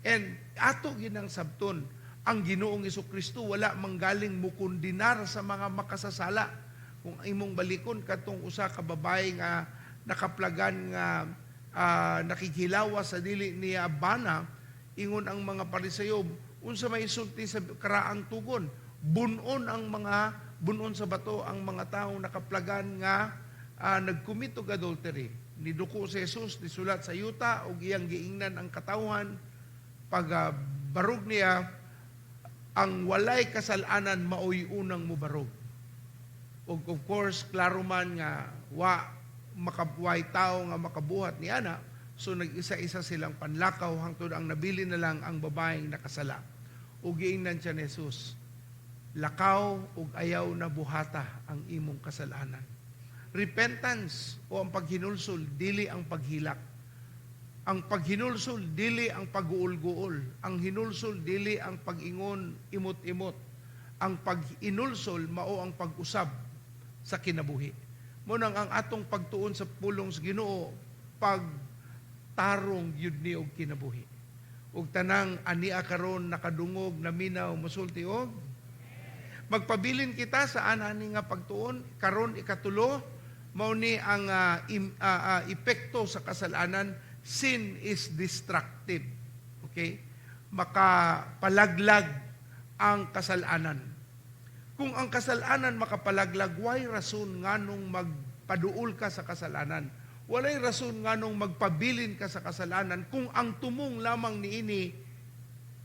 C: And ato ginang sabton, ang Ginoong Kristo wala manggaling mukundinar sa mga makasasala. Kung imong balikon katong usa ka babae nga nakaplagan nga nakighilawa sa dili niya bana, ingon ang mga Pariseyo, unsa may isulti sa karaang tugon? Bunon sa bato ang mga taong nakaplagan nga nagcommit og adultery. Niduko si Jesus, nisulat sa yuta ug iyang giingnan ang katawhan. Pag barog niya, ang walay kasalanan maoy unang mubarog. Ug of course, klaro man nga wa makabuhay tao nga makabuhat ni ana, so nag-isa-isa silang panlakaw hangtod ang nabili na lang ang babaeng nakasala. Ug giingnan siya ni Jesus, lakaw ug ayaw na buhata ang imong kasalanan. Repentance o ang paghinulsol, dili ang paghilak. Ang paghinulsol, dili ang pag-uol-guol. Ang hinulsol, dili ang pag-ingon imot-imot. Ang pag-inulsol, mao ang pag-usab sa kinabuhi. Mao nang ang atong pagtuon sa pulong sa Ginoo, pagtarong yun ni og kinabuhi. Ug tanang ania karon nakadungog, naminaw, musulti og magpabilin kita sa anani nga pagtuon. Karon, ikatulo, mao ni ang epekto sa kasalanan: sin is destructive. Okay? Makapalaglag ang kasalanan. Kung ang kasalanan makapalaglag, why rason nganong magpaduol ka sa kasalanan? Walay rason nganong magpabilin ka sa kasalanan kung ang tumong lamang niini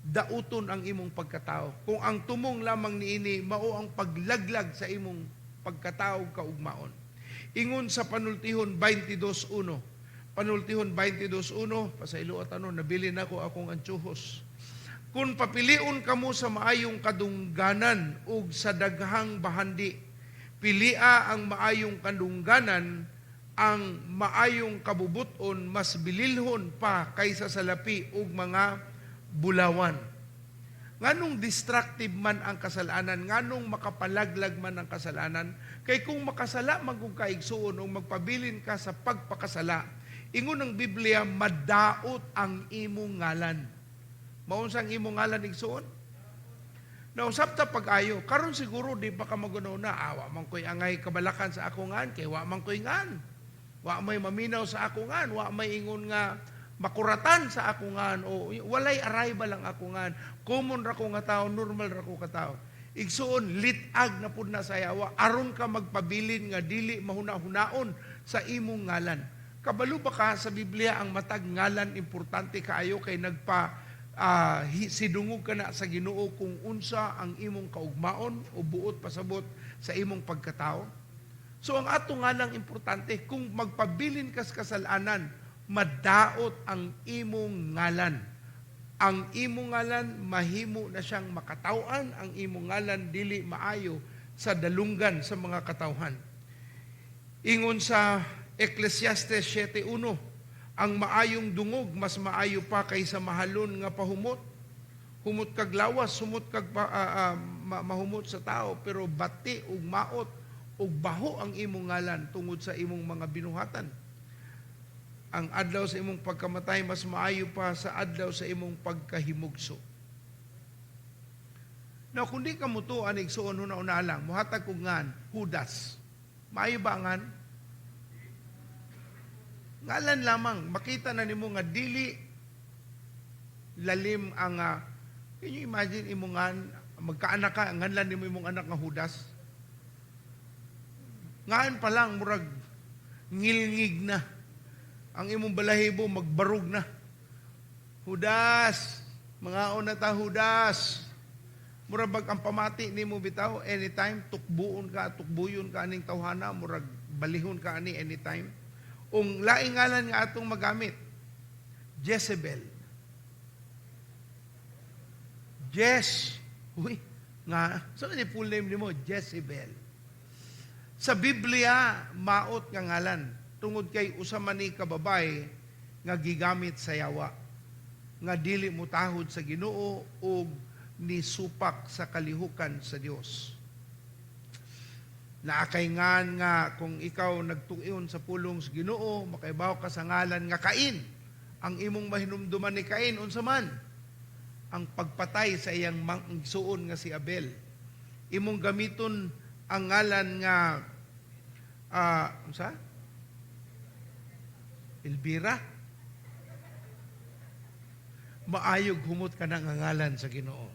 C: dauton ang imong pagkatao. Kung ang tumong lamang niini mao ang paglaglag sa imong pagkatao kaugmaon. Ingon sa Panultihon 22.1. Panultihon 22.1, pasaylo at ano, nabili na ko akong antsuhos. "Kung papilion kamo sa maayong kadungganan ug sa daghang bahandi, pilia ang maayong kadungganan. Ang maayong kabubuton mas bililhon pa kaysa sa lapi ug mga bulawan." Nganong destructive man ang kasalanan, nganong makapalaglag man ang kasalanan? Kay kung makasala man kung kaigsuon o magpabilin ka sa pagpakasala, ingon ang Biblia, madaot ang imong ngalan. Maunsa ang imong ngalan, igsuon? Nausap ta pag-ayo, karon siguro di pa ka magunaw na, awa man ko'y angay kabalakan sa ako ngan, kay wa man ko'y ngan. Wa may maminaw sa ako ngan, wa may ingon nga makuratan sa ako ngan, o walay arrival ang ako ngan. Common ra ko nga tao, normal ra ko ka tao. Igsuon, litag na pud na sa yawa, aron ka magpabilin nga dili mahuna-hunaon sa imong ngalan. Kabalo ba ka sa Biblia ang matag ngalan importante kaayo kay nagpa sidungog ka na sa Ginoo kung unsa ang imong kaugmaon o buot pasabot sa imong pagkatao? So ang ato ngalang importante. Kung magpabilin kas kasalanan, madaot ang imong ngalan. Ang imong ngalan mahimo na siyang makataw-an, ang imong ngalan dili maayo sa dalunggan sa mga katawhan. Ingon sa Ecclesiastes 7.1, "Ang maayong dungog mas maayo pa kaysa mahalon nga pahumot." Humot kag lawas, humot kag mahumot sa tao, pero bati ug maot ug baho ang imong ngalan tungod sa imong mga binuhatan. Ang adlaw sa imong pagkamatay mas maayo pa sa adlaw sa imong pagkahimugso. Now, kung di ka mutuo, igsuon, huna-huna lang, muhatag kog ngan, Judas. Maayo ba ang ngan? Ngalan lamang, makita na nimo nga dili lalim ang can you imagine imong ngan, magkaanak ka, ang nganlan nimo imong anak nga Judas? Ngaan pa lang, murag ngilngig na. Ang imong balahibo magbarog na. "Judas, mangaon na ta, Judas." Murag bag ang pamati nimo bitaw anytime tukbuon ka, tukbuyon ka aning tawhana, murag balihon ka ani anytime. Ung laing ngalan nga atong magamit, Jezebel. Jess. Uy, nga, so ni full name nimo, Jezebel. Sa Biblia, maot nga ngalan tungod kay usa man ni ka babae nga gigamit sa yawa nga dili mutahod sa Ginoo ug nisupak sa kalihukan sa Dios. Naa kay ngan nga kung ikaw nagtuon sa pulong sa Ginoo, makaibaw ka sa ngalan nga Cain. Ang imong mahinumduman ni Cain, unsa man? Ang pagpatay sa iyang igsuon nga si Abel. Imong gamiton ang ngalan nga unsa? Elvira. Maayog humot ka ng ngalan sa Ginoo.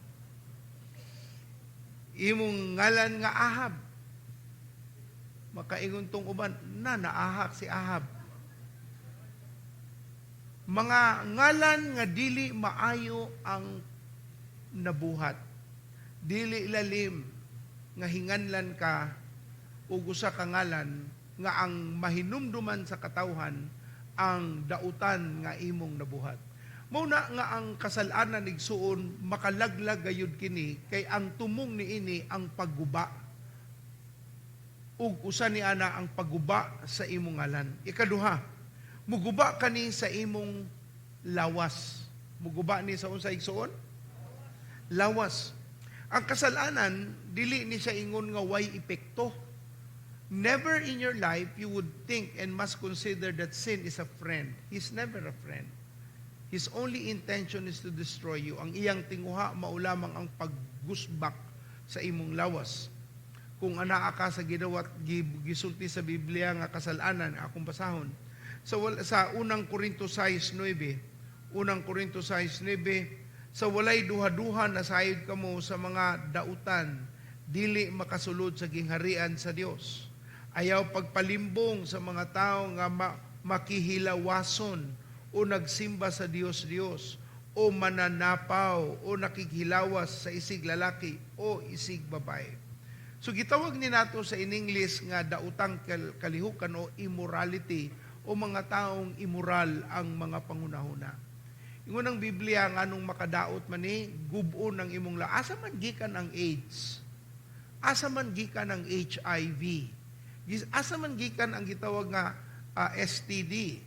C: Imong ngalan nga Ahab. Makaingon tong uban na naahak si Ahab. Mga ngalan nga dili maayo ang nabuhat. Dili lalim nga hinganlan ka ug usa ka ngalan nga ang mahinumduman sa katawhan ang dautan nga imong nabuhat. Mao na nga ang kasalanan, igsuon, makalaglag gayud kini kay ang tumong niini ang pagguba Ug usa ni ana ang pagguba sa imong ngalan. Ikaduha, muguba kani sa imong lawas. Muguba ni sa unsa, igsuon? Lawas. Ang kasalanan, dili ni siya ingon nga way epekto. Never in your life you would think and must consider that sin is a friend. He's never a friend. His only intention is to destroy you. Ang iyang tinguha mao lamang ang paggusbak sa imong lawas. Kung anaa ka sa gidawat gisulti sa Biblia nga kasalanan, akong basahon. Sa Unang Korinto 6:9, Unang Korinto 6:9, "Sa walay duha-duha nasayod kamo sa mga dautan, dili makasulod sa gingharian sa Dios. Ayaw pagpalimbong sa mga tao nga makihilawason o nagsimba sa Dios Dios o mananapaw o nakikhilawas sa isig lalaki o isig babae." So gitawag ni nato sa in English nga dautang kalihukan o immorality o mga taong immoral ang mga pangunahuna. Ingon ang Biblia, nganong makadaot man ni, gub-on ang imong la. Asa man gikan ang AIDS? Asa man gikan ang HIV? Asa man gikan ang gitawag nga STD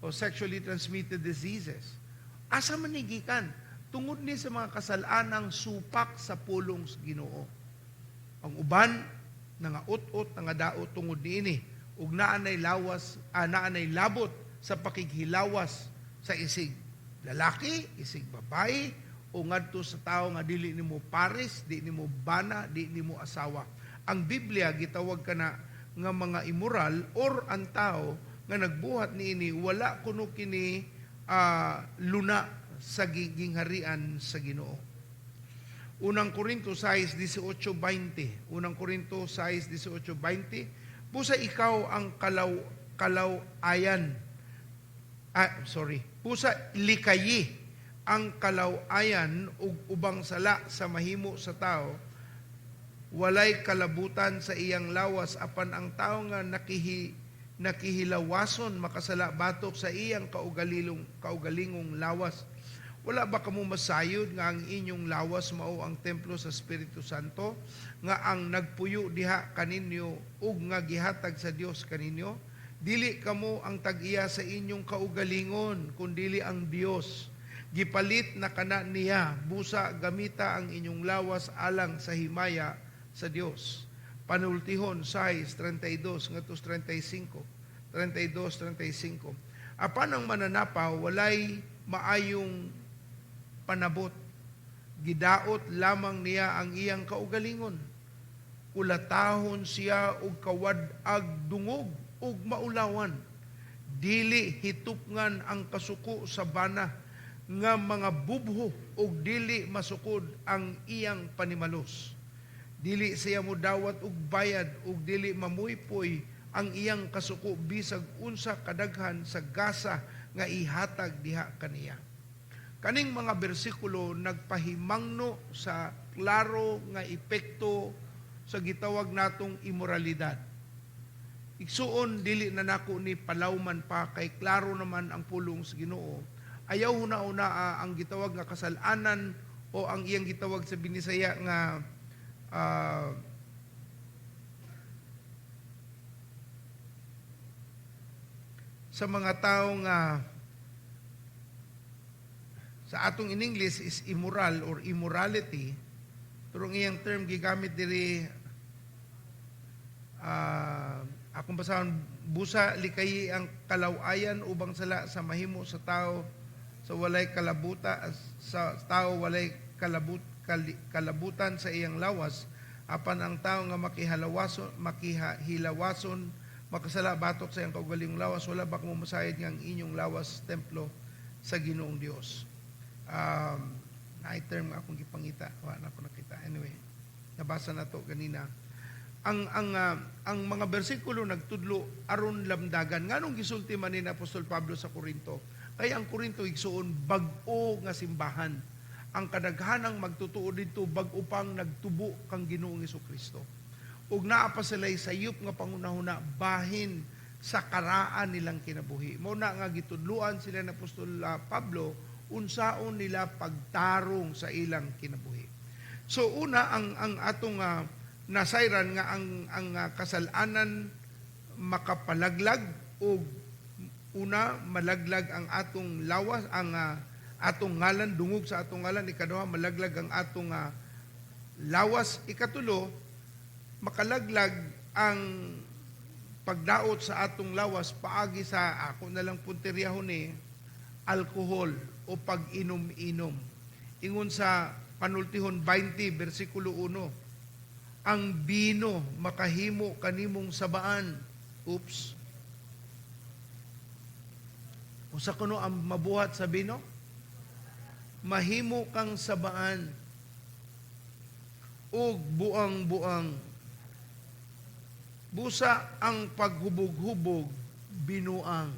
C: o sexually transmitted diseases? Asa man ni gikan? Tungod ni sa mga kasalanang supak sa pulong sa Ginoo. Ang uban nangaut-ot, nangadaot tungod niini ug naa nay lawas, naa nay labot sa pakighilawas sa isig lalaki, isig babae o ngadto sa tawo nga dili nimo pares, di nimo bana, di nimo asawa. Ang Biblia gitawag kana nga mga immoral or ang tao nga nagbuhat niini wala kuno kini luna sa gingharian sa Ginoo. Unang Korinto 6:18-20. Unang Korinto 6:18-20. "Busa ikaw ang kalaw-ayan." Ah, sorry. "Busa likayi ang kalaw-ayan ug ubang sala sa mahimo sa tao, walay kalabutan sa iyang lawas, apan ang tao nga nakihilawason makasala batok sa iyang kaugalingong lawas. Wala ba kamo masayod nga ang inyong lawas mao ang templo sa Espiritu Santo nga ang nagpuyo diha kaninyo ug nga gihatag sa Dios kaninyo? Dili kamo ang tag-iya sa inyong kaugalingon, kundili ang Dios. Gipalit na kana niya, busa gamita ang inyong lawas alang sa himaya sa Dios." Panultihon 6:32 ngadto 35. 32, 35. "Apan ang mananapaw walay maayong panabot. Gidaot lamang niya ang iyang kaugalingon. Kulatahon siya og kawad-ag dungog ug maulawan. Dili hitupngan ang kasuko sa bana nga mga bubho ug dili masukod ang iyang panimalos. Dili siya modawat og bayad ug dili mamuypoy ang iyang kasuko bisag unsa kadaghan sa gasa nga ihatag diha kaniya." Kaning mga bersikulo nagpahimangno sa klaro nga epekto sa gitawag natong imoralidad. Igsuon, dili na nako ni palawman pa kay klaro naman ang pulong sa Ginoo. Ayaw huna-una ang gitawag nga kasalanan o ang iyang gitawag sa Binisaya nga sa mga tao nga sa atong in English is immoral or immorality, pero ang iyang term gigamit diri, akong basahon: "Busa likayi ang kalawayan ubang sala sa mahimo sa tao sa walay kalabuta sa tao walay kalabutan sa iyang lawas, apan ang tao nga makihilawason makasala batok sa iyang kaugalingong lawas. Wala ba kamo masayod nga ang inyong lawas templo sa Ginoong Dios?" Naay term nga akong gipangita, wala na ako nakita. Anyway, nabasa na to ganina. Ang mga bersikulo nagtudlo aron lamdagan nganong gisulti man ni Apostol Pablo sa Korinto, kay ang Korinto, igsuon, bag-o nga simbahan. Ang kadaghanang magtutuo didto bag-o pang nagtubo kang Ginoong Kristo ug naa pa sila'y sayop nga pangunahuna bahin sa karaan nilang kinabuhi. Mao na nga gitudluan sila ni Apostol Pablo unsaon nila pagtarong sa ilang kinabuhi. So una, ang atong Nasayran nga ang kasalanan makapalaglag og una, malaglag ang atong lawas, ang atong ngalan, dungog sa atong ngalan. Ikaduha, malaglag ang atong lawas. Ikatulo, makalaglag ang pagdaot sa atong lawas paagi sa, ako na lang punteryahon ni, alkohol o pag-inom-inom. Ingon sa Panultihon 20 bersikulo 1, ang bino makahimo kanimong sabaan. Oops. Usa kuno ang mabuhat sa bino? Mahimo kang sabaan ug buang-buang. Busa ang paghubog-hubog binuang.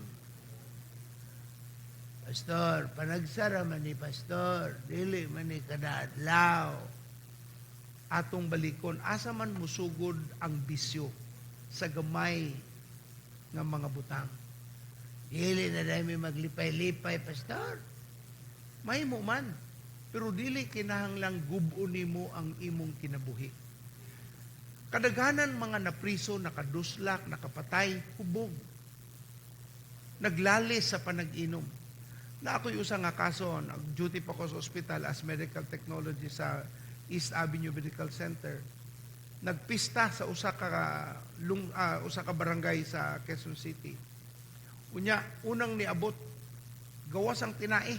F: Pastor, panagsara man ni pastor, dili man ni kada adlaw.
C: Atong balikon, asa man musugod ang bisyo? Sa gamay nga mga butang.
F: Dili na dahil may maglipay-lipay, pastor.
C: Mahimo man, pero dili kinahanglang gub-on nimo ang imong kinabuhi. Kadaghanan mga napriso, nakaduslak, nakapatay, hubog. Naglalis sa panag-inom. Na ako'y usa nga kaso, nag-duty pa ko sa ospital as medical technology sa East Avenue Medical Center. Nagpista sa usa ka barangay sa Quezon City. Unya, unang niabot, gawas ang tinae.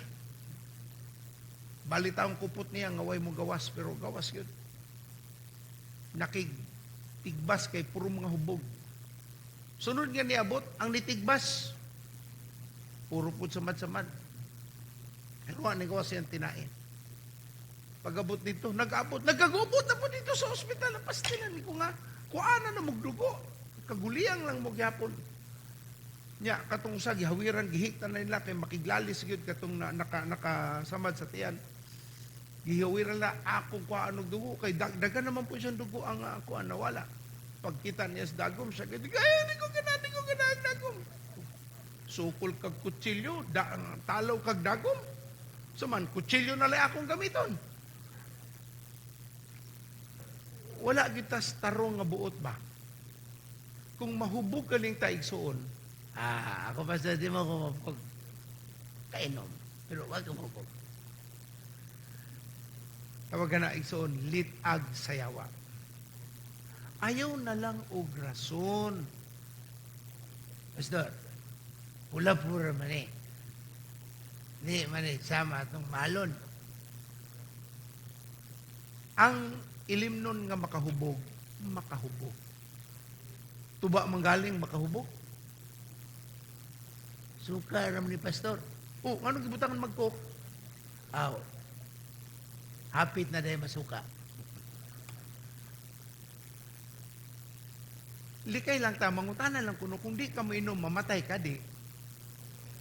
C: Balita ang kupot niya nga way mo gawas, pero gawas yun. Nakig tigbas kay puro mga hubog. Sunod nga niabot ang nitigbas. Puro pud samad-samad. Pero wa ni gawas siyang tinae. Pag-abot dito, nag-abot, nagkagubot na po dito sa ospital. Napastilan ko nga, kuana na mugdugo. Kaguliyang lang mo gyapon. Nya, katong sa gihawiran, gihiktan na nila kay makiglalis gyud katong na, nakasamad sa tiyan. Gihawiran na akong kuan og dugo kay daghan naman po siyang dugo ang kuan nawala. Pagkita niya sa dagom, siya gid, ay, di ko ganahan dagom. Sukol kag kutsilyo, talaw kag dagom. Suman, kutsilyo na lang akong gamiton. Wala gitas tarong nga buot ba? Kung mahubog ka ning taigsuon,
F: Ako pastor, di mo ko mapag kainom, pero wag ka mapag.
C: Tawagan na igsuon, litag sayawa. Ayaw na lang og rason.
F: Pastor, pula-pura man eh. Di man eh, sama atong malon.
C: Ang ilimnon nga makahubog, makahubog. Tuba manggaling makahubog.
F: Suka ram ni pastor.
C: Oh, anong gibutangan magkok?
F: Aw. Hapit na dahil masuka.
C: Likay lang ta, mangutana lang kuno, kung di ka mainom, mamatay ka, di.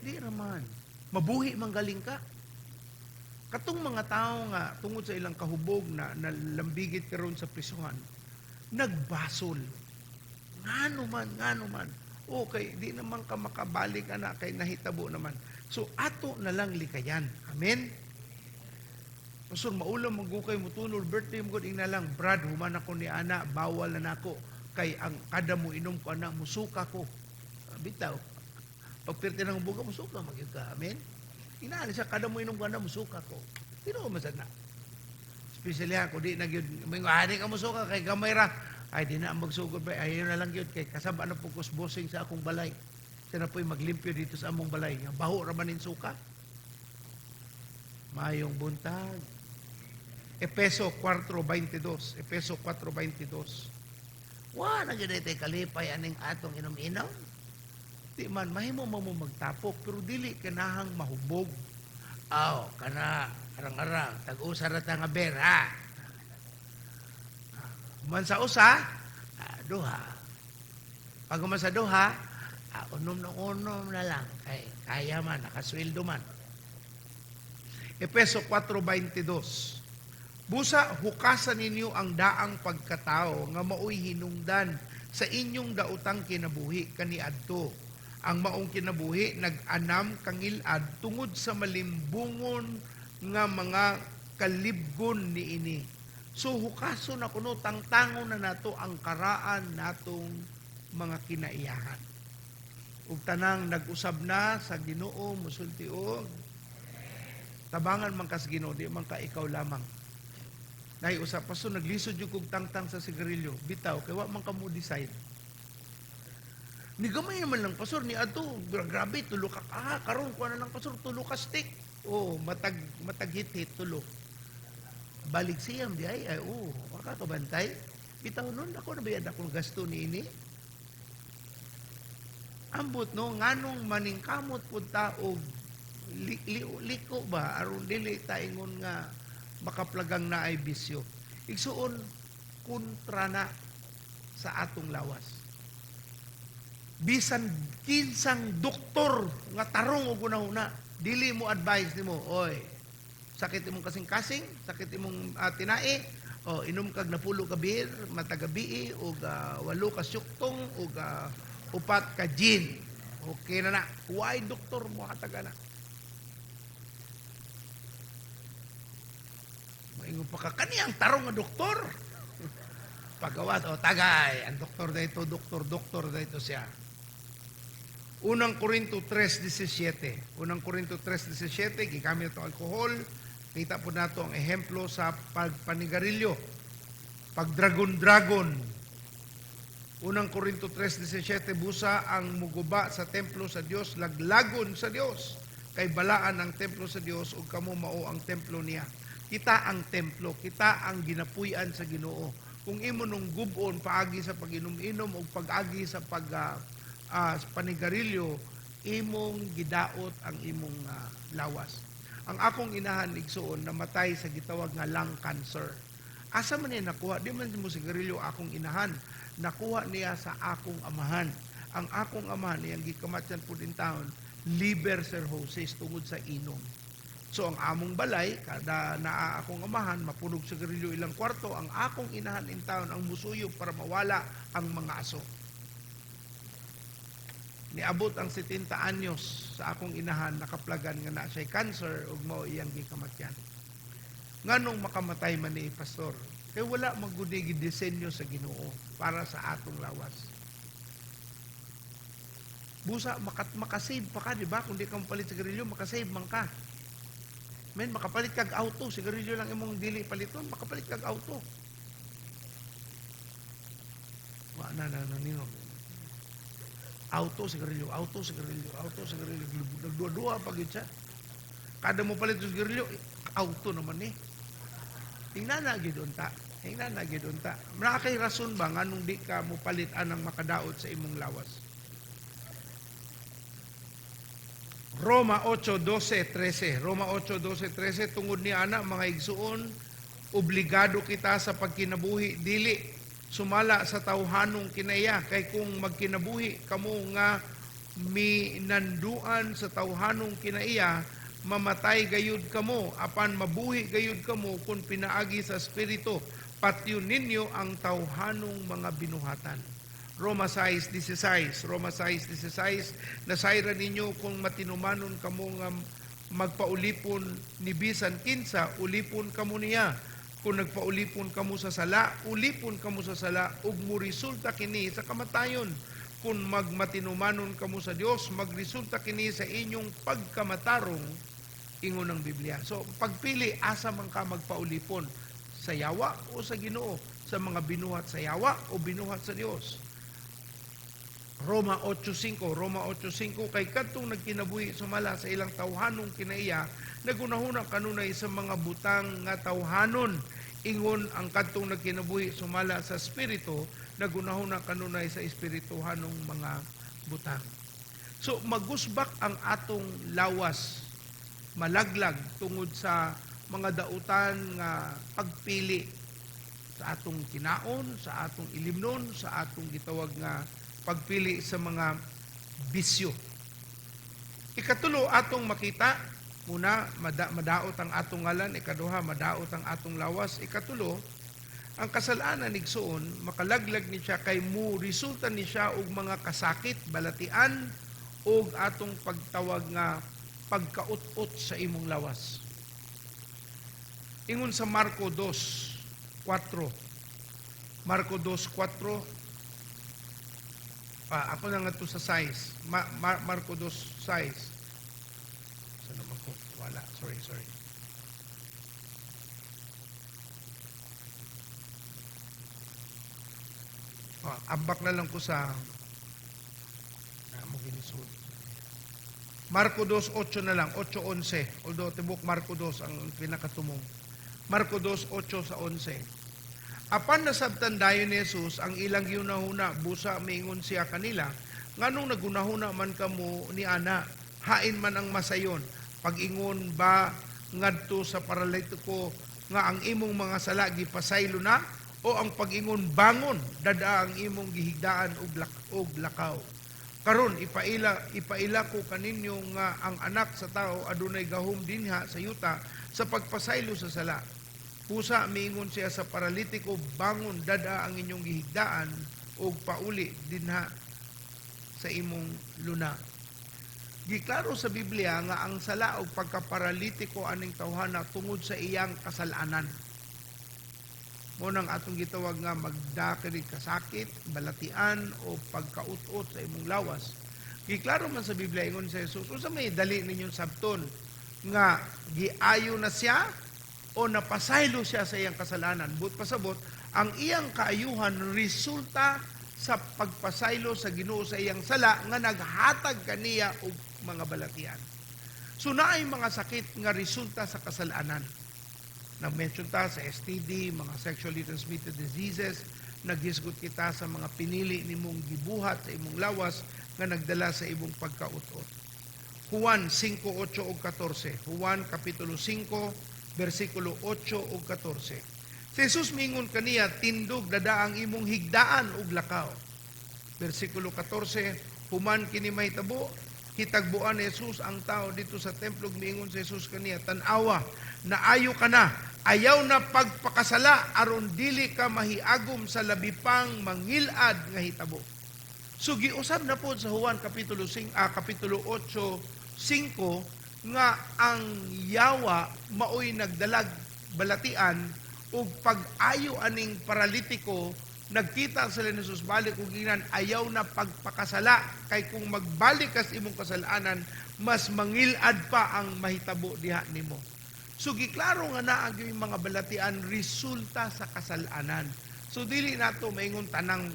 C: Di raman. Mabuhi manggaling ka. Katong mga tao nga, tungod sa ilang kahubog na nalambigit karon sa prisuhan, nagbasol. Ngano man, ngano man. Okay, di naman ka makabalik, anak, kay nahitabo naman. So, ato na lang likayan. Amen? Pastor, maulam magukay mo tunol, birthday mo, ing na lang, Brad, human ako ni ana, bawal na nako. Kay ang kada mo inom ko, ana, musuka ko.
F: Bitaw. Pagpirti ng buka, musuka, magyud ka. Amen?
C: Inaani siya, kada mo inom ko, ana, musuka ko. Tinuo man sad na. Especially ako, di na gyud, may nga, di ka musuka, kay gamay ra. Ay, di na ang magsugod ba? Ayaw na lang gyud, kay kasaba na po kusbosing sa akong balay. Siya na po'y maglimpyo dito sa among balay. Nga baho ra man nin suka. Mayong buntag. Epeso 4:22. Epeso 4:22.
F: Wa na gyud tay kalipay aning atong inom-inom.
C: Di man, mahimo mo mo magtapok, pero dili kanahang mahubog.
F: Aw, kana arang-arang, tag-usa ra ta nga ber, ha?
C: Man sa usa,
F: duha. Pag human sa duha, unom na unom na lang. Kay, kaya man, nakasweldo man.
C: Epeso 4:22. Busa, hukasan ninyo ang daang pagkatao nga maoy hinungdan sa inyong daotang kinabuhi kaniadto. Ang maong kinabuhi nag-anam kangilad tungod sa malimbungon nga mga kalibgon niini.
F: So hukaso na kuno, tangtangon na nato ang karaan natong mga kinaiyahan. Ug tanang nag-usab na sa Ginoo musulti og tabangan man kas Ginoo, di man ka ikaw lamang. Nay usab, "Pastor, naglisod jud kog tangtang sa sigarilyo." Bitaw kay wa man ka mo decide. Ni gamay naman lang, Pastor, ni adto grabe tulo ka karon kuha na lang, Pastor, tulo ka stick. Oh, matag matag hit-hit tulo. Balik siyam di ay ay oh, makakabantay. Bitaw nun ako na bayad akong gasto niini. Ambot no, nganong maningkamot pud ta og liko ba aron dili ta ingon nga makaplagang na ay bisyo. Igsuon, kontra na sa atong lawas. Bisan kinsang doktor nga tarong og hunahuna, dili mo advice nimo, "Oy, sakit imong kasing-kasing, sakit imong tinai, oh, inom kag napulo ka beer matag gabii og walo ka syuktong og upat ka gin. Okay na na." Why doktor mo hatag na? Maingon pa ka, "Kani ang tarong nga doktor." Pagawas, o tagay, ang doktor dito, doktor, doktor dito siya. Unang Korinto 3.17. Unang Korinto 3.17, gigamit itong alkohol. Kita po nato ang ehemplo sa pagpanigarilyo. Pagdragon-dragon. Unang Korinto 3.17, busa ang muguba sa templo sa Dios, laglagon sa Dios. Kay balaan ang templo sa Dios ug kamo mao ang templo niya. Kita ang templo, kita ang ginapuy-an sa Ginoo. Kung imo nung gubon paagi sa pag-inom-inom o pag-agi sa pag panigarilyo, imong gidaot ang imong lawas. Ang akong inahan, igsuon, namatay sa gitawag nga lung cancer. Asa man niya nakuha? Di man mo sigarilyo akong inahan. Nakuha niya sa akong amahan. Ang akong amahan iyang gikamatyan pud in town, liver cirrhosis tungod sa inom. So ang among balay, kada naa akong amahan, mapunog sigarilyo ilang kwarto, ang akong inahan in town ang musuyop para mawala ang mga aso. Niabot ang 70 anyos sa akong inahan, nakaplagan nga na siya cancer ug mao iyang gikamatyan. Nganong makamatay man ni Pastor? Kay wala man gud disenyo sa Ginoo para sa atong lawas. Busa makasave pa ka, di ba? Kung di ka mapalit sigarilyo, makasave man ka. Men, makapalit kag auto, sigarilyo lang imong dili paliton, makapalit kag auto. Wa na na na nino. Auto, sigarilyo, auto, sigarilyo, auto, sigarilyo. Nagduwa-duwa pa gyud siya. Kada mo palit og sigarilyo, auto naman eh. Tingnan na gyud unta. Tingnan na gyud unta. Naa kay rason ba nganong di ka mo palit anang makadaot sa imong lawas? Roma 8:12-13. Roma 8:12-13, tungod ni ana, mga igsuon, obligado kita sa pagkinabuhi dili sumala sa tawhanong kinaiya, kay kung magkinabuhi kamo nga minanduan sa tawhanong kinaiya, mamatay gayud kamo, apan mabuhi gayud kamo kung pinaagi sa Espiritu patyon ninyo ang tawhanong mga binuhatan. Roma 6:16. Roma 6:16, nasayran ninyo kung matinumanon kamo nga magpaulipon ni bisan kinsa, ulipon kamo niya. Kung nagpaulipon kamo sa sala, ulipon kamo sa sala ug moresulta kini sa kamatayon. Kung magmatinumanon kamo sa Dios, magresulta kini sa inyong pagkamatarong, ingon ng Biblia. So, pagpili, asa man ka magpaulipon? Sa yawa o sa Ginoo? Sa mga binuhat sa yawa o binuhat sa Dios? Roma 8.5, Roma 8.5, kay kadtong nagkinabuhi sumala sa ilang tawhanong kinaiya, nagunahuna kanunay sa mga butang nga tawhanon. Ingon ang kadtong nagkinabuhi sumala sa Espiritu, nagunahuna kanunay sa espirituhanong mga butang. So magusbak ang atong lawas, malaglag tungod sa mga dautan nga pagpili sa atong kinaon, sa atong ilimnon, sa atong gitawag nga pagpili sa mga bisyo. Ikatulo, atong makita, una, madaot ang atong ngalan, ikaduha, madaot ang atong lawas. Ikatulo, ang kasalanan, igsuon, makalaglag ni siya kay mo resulta ni siya og mga kasakit, balatian, og atong pagtawag nga pagkaut-ut sa imong lawas. Ingon sa Marko 2, 4. Marco 2:4. Ah, ako na nga to sa 6. Marco 2:6. Saan naman ko? Wala. Sorry, sorry. Ah, ambak na lang ko sa mo ginisod. Marco 2:8 na lang, 8:11. Although tibok Marco 2 ang pinakatumong. Marco 2:8 sa 11. Apan nasabtan dayon ni Jesus ang ilang gihunahuna, busa miingon siya kanila, nganong nagunahuna man kamo ni ana, hain man ang masayon, pag-ingon ba ngadto sa paralitiko nga ang imong mga sala gipasaylo na, o ang pag-ingon bangon dada ang imong gihigdaan og lakaw? Karon ipaila ko kaninyo nga ang anak sa tao adunay gahom dinha sa yuta sa pagpasaylo sa sala. Pusa miingon siya sa paralitiko, bangon, dada ang inyong gihigdaan ug pauli dinha sa imong luna. Giklaro sa Biblia nga ang sala og pagkaparalitiko aning tawhana tungod sa iyang kasalanan. Mo nang atong gitawag nga magdakiri kasakit, balatian o pagkaut-ut sa imong lawas. Giklaro man sa Biblia, ingon sa Jesus, unsa may dali ninyong sabton nga giayo na siya o napasaylo siya sa iyang kasalanan? But pasabot, ang iyang kaayuhan resulta sa pagpasaylo sa Ginoo sa iyang sala nga naghatag kaniya og mga balatian. So naay mga sakit nga resulta sa kasalanan. Nag-mention ta sa STD, mga sexually transmitted diseases, naghisgot kita sa mga pinili nimong gibuhat sa imong lawas nga nagdala sa imong pagkautot. Juan 5:8 ug 14. Juan kapitulo 5 bersikulo 8 ug 14. Si Jesus mingon kaniya, tindog, dada ang imong higdaan ug lakaw. Bersikulo 14, human kini mahitabo, hitagbuan ni Jesus ang tao dito sa templo, miingon si Jesus kaniya, tan-awa, naayo ka na, ayaw na pagpakasala aron dili ka mahiagom sa labi pang mangilad nga hitabo. So giusab na po sa Juan kapitulo 5, kapitulo 8:5 nga ang yawa maoy nagdalag balatian ug pag-ayo aning paralitiko, nagkita sila ni Jesus balik ug ginan, ayaw na pagpakasala kay kung magbalik kas imong kasalanan mas mangilad pa ang mahitabo diha nimo. So giklaro nga naa gyud mga balatian resulta sa kasalanan. So dili nato maingon tanang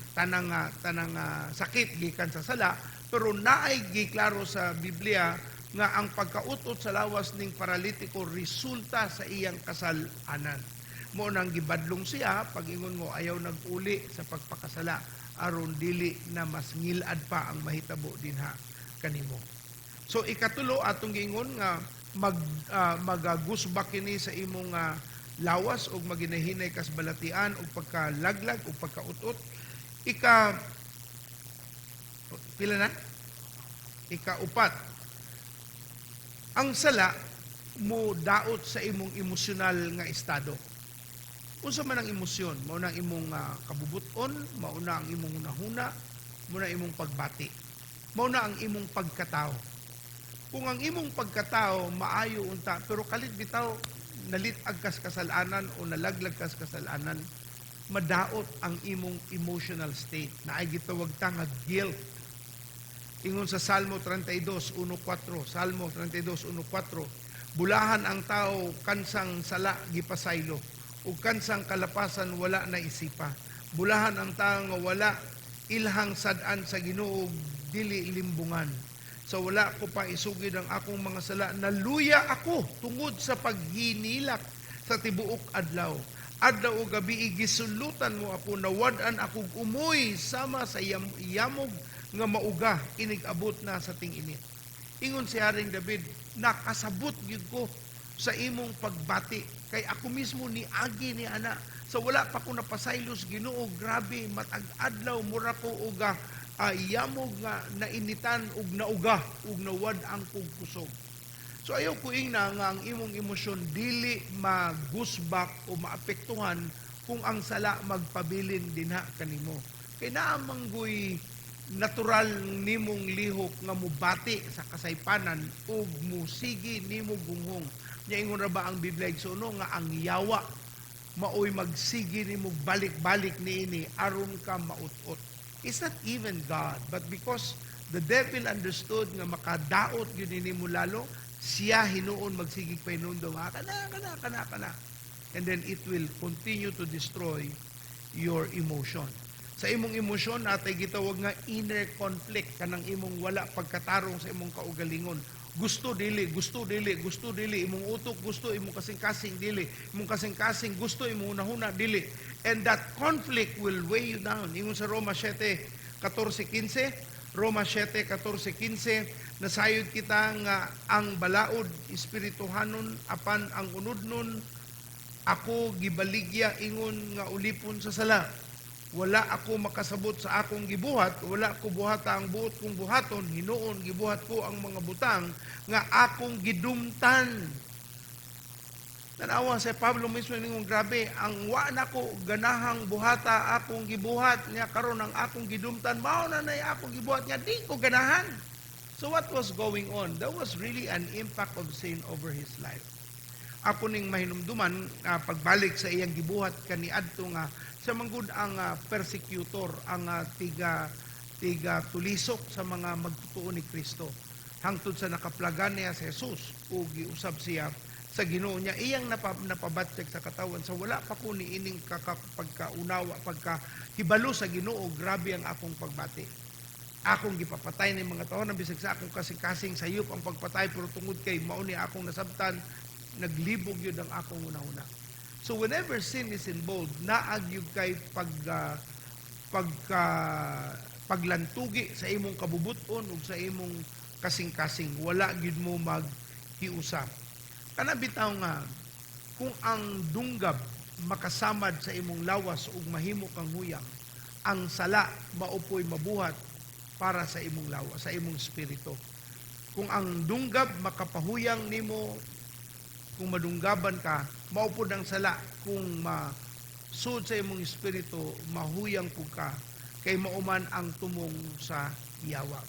F: sakit gikan sa sala, pero naay giklaro sa Biblia nga ang pagkautot sa lawas ning paralitiko resulta sa iyang kasalanan. Mo nang gibadlong siya pag-ingon mo ayaw naguli sa pagpakasala aron dili na mas ngilad pa ang mahitabo dinha kanimo. So ikatulo atong giingon nga magagusba kini sa imong lawas og maginahinay kas balatian og pagkalaglag og pagkautot. Ika pila na? Ikaupat, ang sala mo daot sa imong emosyonal nga estado. Unsa man ang emosyon? Mao na ang imong kabubuton, mao na ang imong hunahuna, mao na imong pagbati, mao na ang imong pagkatao. Kung ang imong pagkatao maayo unta, pero kalit bitaw nalit-ag kas kasalanan o nalaglag kas kasalanan, madaot ang imong emotional state. Naay gitawag ta nga guilt. Ingon sa Salmo 32:1-4, Salmo 32:1-4, bulahan ang tao kansang sala gipasaylo, ug kansang kalapasan wala na isipa. Bulahan ang tao nga wala ilhang sad-an sa Ginoo, dili limbungan. Sa wala ko pa isugid ang akong mga sala, naluya ako tungod sa paghinilak sa tibuok adlaw. Adlaw o gabi gisulutan mo ako, nawad-an akong umoy sama sa yamog nga mauga, inig-abot na sa ting-init. Ingon si Haring David, nakasabot gyud ko sa imong pagbati, kay ako mismo ni agi ni ana. Sa wala pa ko napasaylos Ginoo, grabe matag adlaw mura ko og yamog nga nainitan ug nauga ug nawad ang kog kusog. So ayaw ko ingna nga ang imong emosyon dili magusbak o maapektuhan kung ang sala magpabilin dinha kanimo. Kay naa manggoy natural nimong lihok nga mubati sa kasaypanan ug musigi nimo gunghong. Nya ingon ra ba ang Biblia igsuno nga ang yawa Maoy magsige nimo balik-balik niini aron ka maut-ot. It's not even God, but because the devil understood nga makadaot gyud nimo lalo, siya hinuon magsigig pahinumdom, ah, kana, kana, kana, kana. And then it will continue to destroy your emotion. Sa imong emosyon, natay gitawag nga inner conflict, kanang imong wala pagkatarong sa imong kaugalingon. Gusto dili, gusto dili, gusto dili, imong utok gusto, imong kasing-kasing dili, imong kasing-kasing gusto, imong hunahuna dili. And that conflict will weigh you down. Ingon sa Roma 7, 14, 15, Roma 7, 14, 15, nasayod kita nga ang balaod espirituhanon apan ang unudnon ako gibaligya ingon nga ulipon sa sala. Wala ako makasabot sa akong gibuhat, wala ko buhata ang buot kong buhaton, hinuon gibuhat ko ang mga butang nga akong gidumtan. Tanawa si Pablo mismo ningon, "Grabe, ang wa nako ganahang buhata akong gibuhat niya. Karon ang akong gidumtan mao na nay akong gibuhat nga di ko ganahan." So what was going on? There was really an impact of sin over his life. Ako ning mahinumduman pagbalik sa iyang gibuhat kaniadto nga siya manggod ang persecutor, ang tiga tiga tulisok sa mga magtutuo ni Kristo. Hangtod sa nakaplagan niya si Jesus ug giusab siya sa Ginoo niya, iyang napabatyag sa katawan sa wala pa ko ni ining pagkaunawa, pagka hibalo sa Ginoo, grabe ang akong pagbati. Akong gipapatay ni mga tao bisag sa akong kasing-kasing sayop ang pagpatay, pero tungod kay mao ni akong nasabtan, naglibog yun ang akong una-una. So whenever sin is involved, naa gyud kay pagka paglantugi sa imong kabubuton ug sa imong kasing-kasing, wala gyud mo maghiusa. Kana bitaw nga kung ang dunggab makasamad sa imong lawas ug mahimo kang huyang, ang sala mao poy mabuhat para sa imong lawas, sa imong espiritu. Kung ang dunggab makapahuyang nimo, kung madunggaban ka, mao pod ang sala kung masud sa imong espiritu, mahuyang pud ka kay mao man ang tumong sa yawa.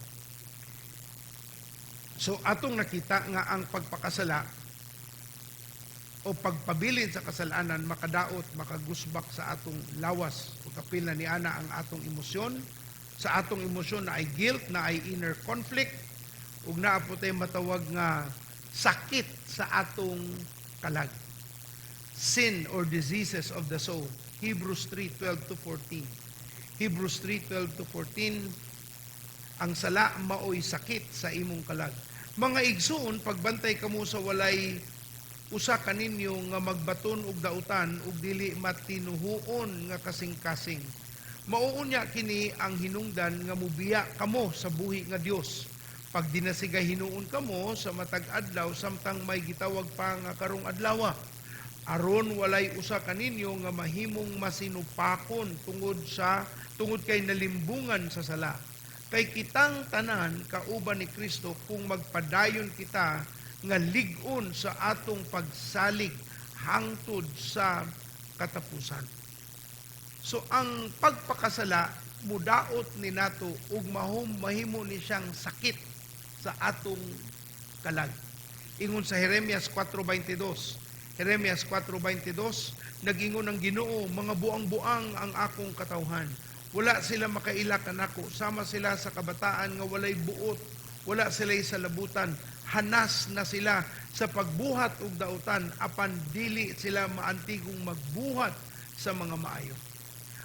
F: So atong nakita nga ang pagpakasala o pagpabilin sa kasalanan makadaot, makagusbak sa atong lawas. O kapil na ni ana ang atong emosyon. Sa atong emosyon naay guilt, naay inner conflict, ug naa po tay matawag nga sakit sa atong kalag. Sin or diseases of the soul. Hebrews 3:12 to 14. Hebrews 3:12 to 14, ang sala maoy sakit sa imong kalag. "Mga igsuon, pagbantay kamo sa walay usa kaninyo nga magbaton og dautan ug dili matinuhuon nga kasing-kasing. Mao unya kini ang hinungdan nga mubiya kamo sa buhi nga Dios. Pagdinasigay hinuon kamo sa matag adlaw samtang may gitawag pa nga karong adlawa, aron walay usa kaninyo nga mahimong masinupakon tungod kay nalimbungan sa sala. Kay kitang tanan kauban ni Kristo kung magpadayon kita nga lig-on sa atong pagsalig hangtod sa katapusan." So ang pagpakasala mudaot ni nato ug mahimo ni siyang sakit sa atong kalag. Ingon sa Jeremias 4:22. Jeremias 4:22, nagingon ang Ginoo, "Mga buang-buang ang akong katawhan. Wala sila makaila kanako, sama sila sa kabataan nga walay buot, wala sila sa labutan, hanas na sila sa pagbuhat og dautan, apan dili sila maantigong magbuhat sa mga maayo."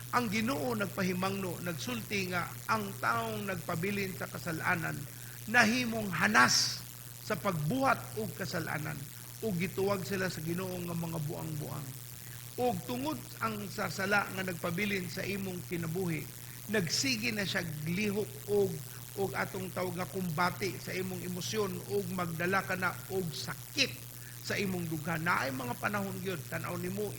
F: Ang Ginoo nagpahimangno, nagsulti nga ang taong nagpabilin sa kasalanan nahimong hanas sa pagbuhat og kasalanan ug gituwag sila sa Ginoo nga mga buang-buang. Ug tungod ang sa sala nga nagpabilin sa imong kinabuhi, nagsige na siya lihok og atong tawag nga kumbate sa imong emosyon ug magdala ka na og sakit sa imong dughan. Naay mga panahon gyud tan-aw nimo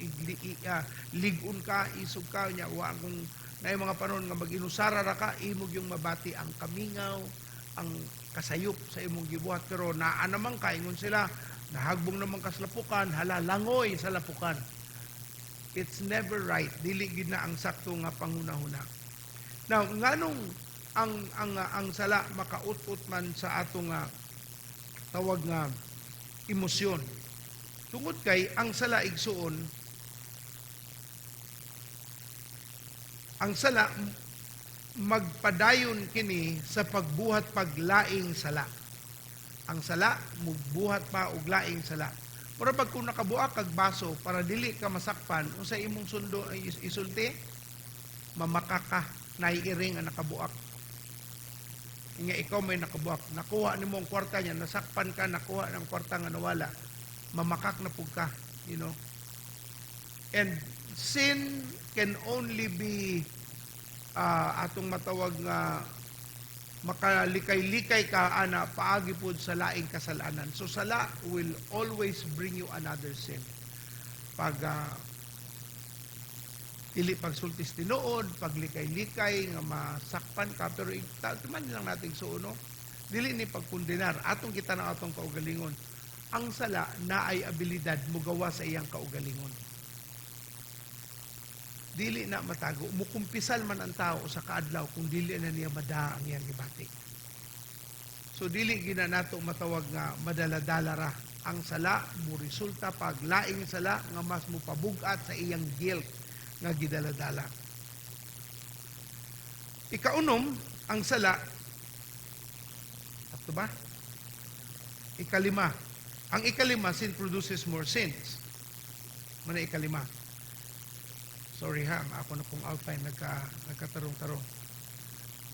F: lig-on ka, isog ka nya wa kung naay mga panahon nga mag-inusara ra ka, imo gyung mabati ang kamingaw, ang kasayop sa imong gibuhat, pero naa naman ka, ingon sila, nahagbong naman ka sa lapukan, hala, langoy sa lapukan. It's never right, dili gyud na ang sakto nga panghunahuna. Now, nganong ang sala makaut-ut man sa atong tawag nga emosyon? Tungod kay ang sala, igsuon, Ang sala magpadayon kini sa pagbuhat paglaing sala. Ang sala mugbuhat pa og laing sala. Mura pag kung nakabuak kag baso para dili ka masakpan, unsa imong sundo ay isulti? Mamakaka, naiiring ang nakabuak. Nga ikaw may nakabuak. Nakuha nimo ang kwarta niya, nasakpan ka, nakuha ng kwarta nga nawala. Mamakak na pug ka. And sin can only be atong matawag nga makalikay-likay ka ana paagi pod sa laing kasalanan. So sala will always bring you another sin. Pag dili pagsultis tinuod, paglikay-likay nga masakpan ka, pero tuman lang natin so no. Dili ni pagkundinar atong kita na atong kaugalingon. Ang sala na ay abilidad mugawa sa iyang kaugalingon. Dili na matago. Mukumpisal man ang tao sa kaadlaw kung dili na niya mada ang iyang gibati. So dili gina nato matawag nga madala-dala ra. Ang sala mo resulta pag laing sala nga mas mopabug-at sa iyang guilt nga gidala-dala. Ikaunom, ang sala, sakto ba? Ikalima. Ang ikalima, sin produces more sins. Mana ikalima. Sorry ha, ang ako na pong outline nagkatarong-tarong.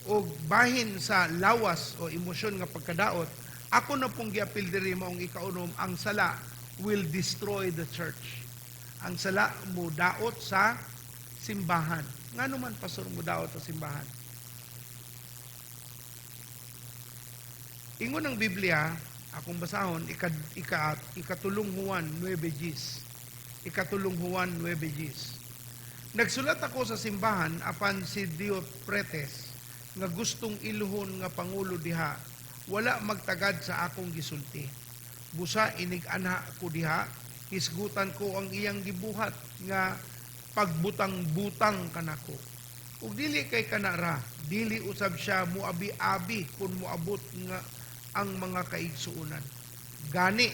F: O bahin sa lawas o emosyon nga pagkadaot, ako na pong giapil diri maong ikaunom, ang sala will destroy the church. Ang sala mo daot sa simbahan. Ngano man, pastor, mo daot sa simbahan? Ingon ang Biblia, akong basahon, ikatulong Juan 9 gis. Ikatulong Juan 9 gis. Nagsulat ako sa simbahan apan si Diotrefes nga gustong ilhon nga pangulo diha wala magtagad sa akong gisulti. Busa inig-anha ko diha, hisgutan ko ang iyang gibuhat nga pagbutang-butang kanako. Ug dili kay kanara, dili usab siya muabi-abi kung moabot nga ang mga kaigsuonan. Gani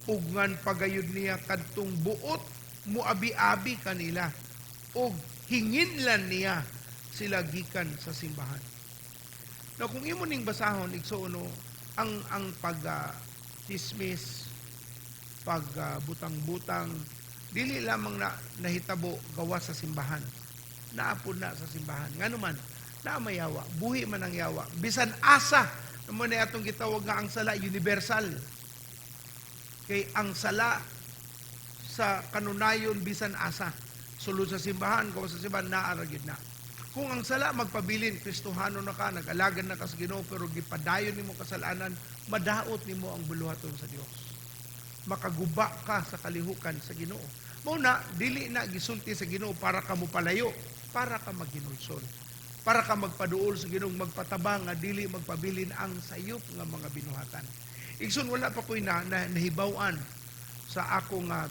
F: ugnan pagayod niya kadtong buot muabi-abi kanila ug hinginlan niya sila gikan sa simbahan. Now, kung imo ning basahon, igsuon no, ang pag chismis, pag butang-butang, dili lamang na nahitabo gawas sa simbahan. Naapod na sa simbahan. Ngano man, naa may yawa, buhi man ang yawa. Bisan asa, mao na atong gitawag nga ang sala universal. Kay ang sala sa kanunayon bisan asa. Sulod sa simbahan, gawas sa simbahan, naa ra gyud na. Kung ang sala magpabilin, Kristohano na ka, nag-alagad na ka sa Ginoo, pero gipadayon nimo kasalanan, madaot nimo ang buluhaton sa Dios. Makaguba ka sa kalihukan sa Ginoo. Mao na dili na gisulti sa Ginoo para ka mopalayo, para ka maghinulsol. Para ka magpaduol sa Ginoo, magpatabang nga dili magpabilin ang sayop nga mga binuhatan. Igsoon, wala pa ko'y nahibaw-an sa ako nga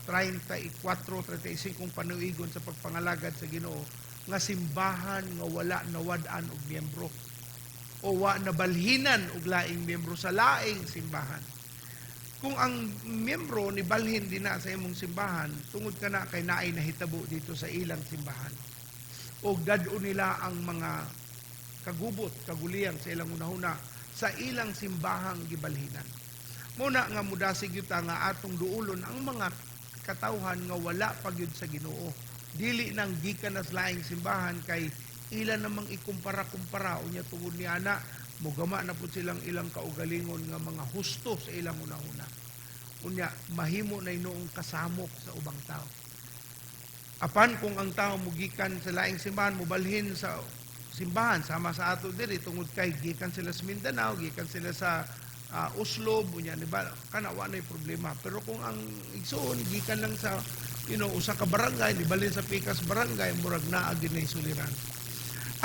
F: 34, 35 panuigon sa pagpangalagad sa Ginoo nga simbahan nga wala nawad-an og miyembro o wa nabalhinan og laing miyembro sa laing simbahan. Kung ang miyembro ni balhin din na sa imong simbahan, tungod ka na kay naay nahitabo dito sa ilang simbahan. O dad-o nila ang mga kagubot, kaguliyang sa ilang unahuna sa ilang simbahang gibalhinan. Muna nga mudasig yuta nga atong duulon ang mga katawhan nga wala pa gyud sa Ginoo. Dili nang gikan na sa laing simbahan kay ila namang ikumpara-kumpara unya tungod ni ana mogama na pud silang ilang kaugalingon nga mga husto sa ilang unahuna. Unya mahimo na inoong kasamok sa ubang tao. Apan kung ang tao mugikan sa laing simbahan, mubalhin sa simbahan sama sa ato diri tungod kay gikan sila sa Mindanao, gikan sila sa Oslo, unya di ba kana wa nay problema. Pero kung ang igsoon gikan lang sa usa ka barangay, nibalhin sa pikas barangay, murag naa gyud nay suliran.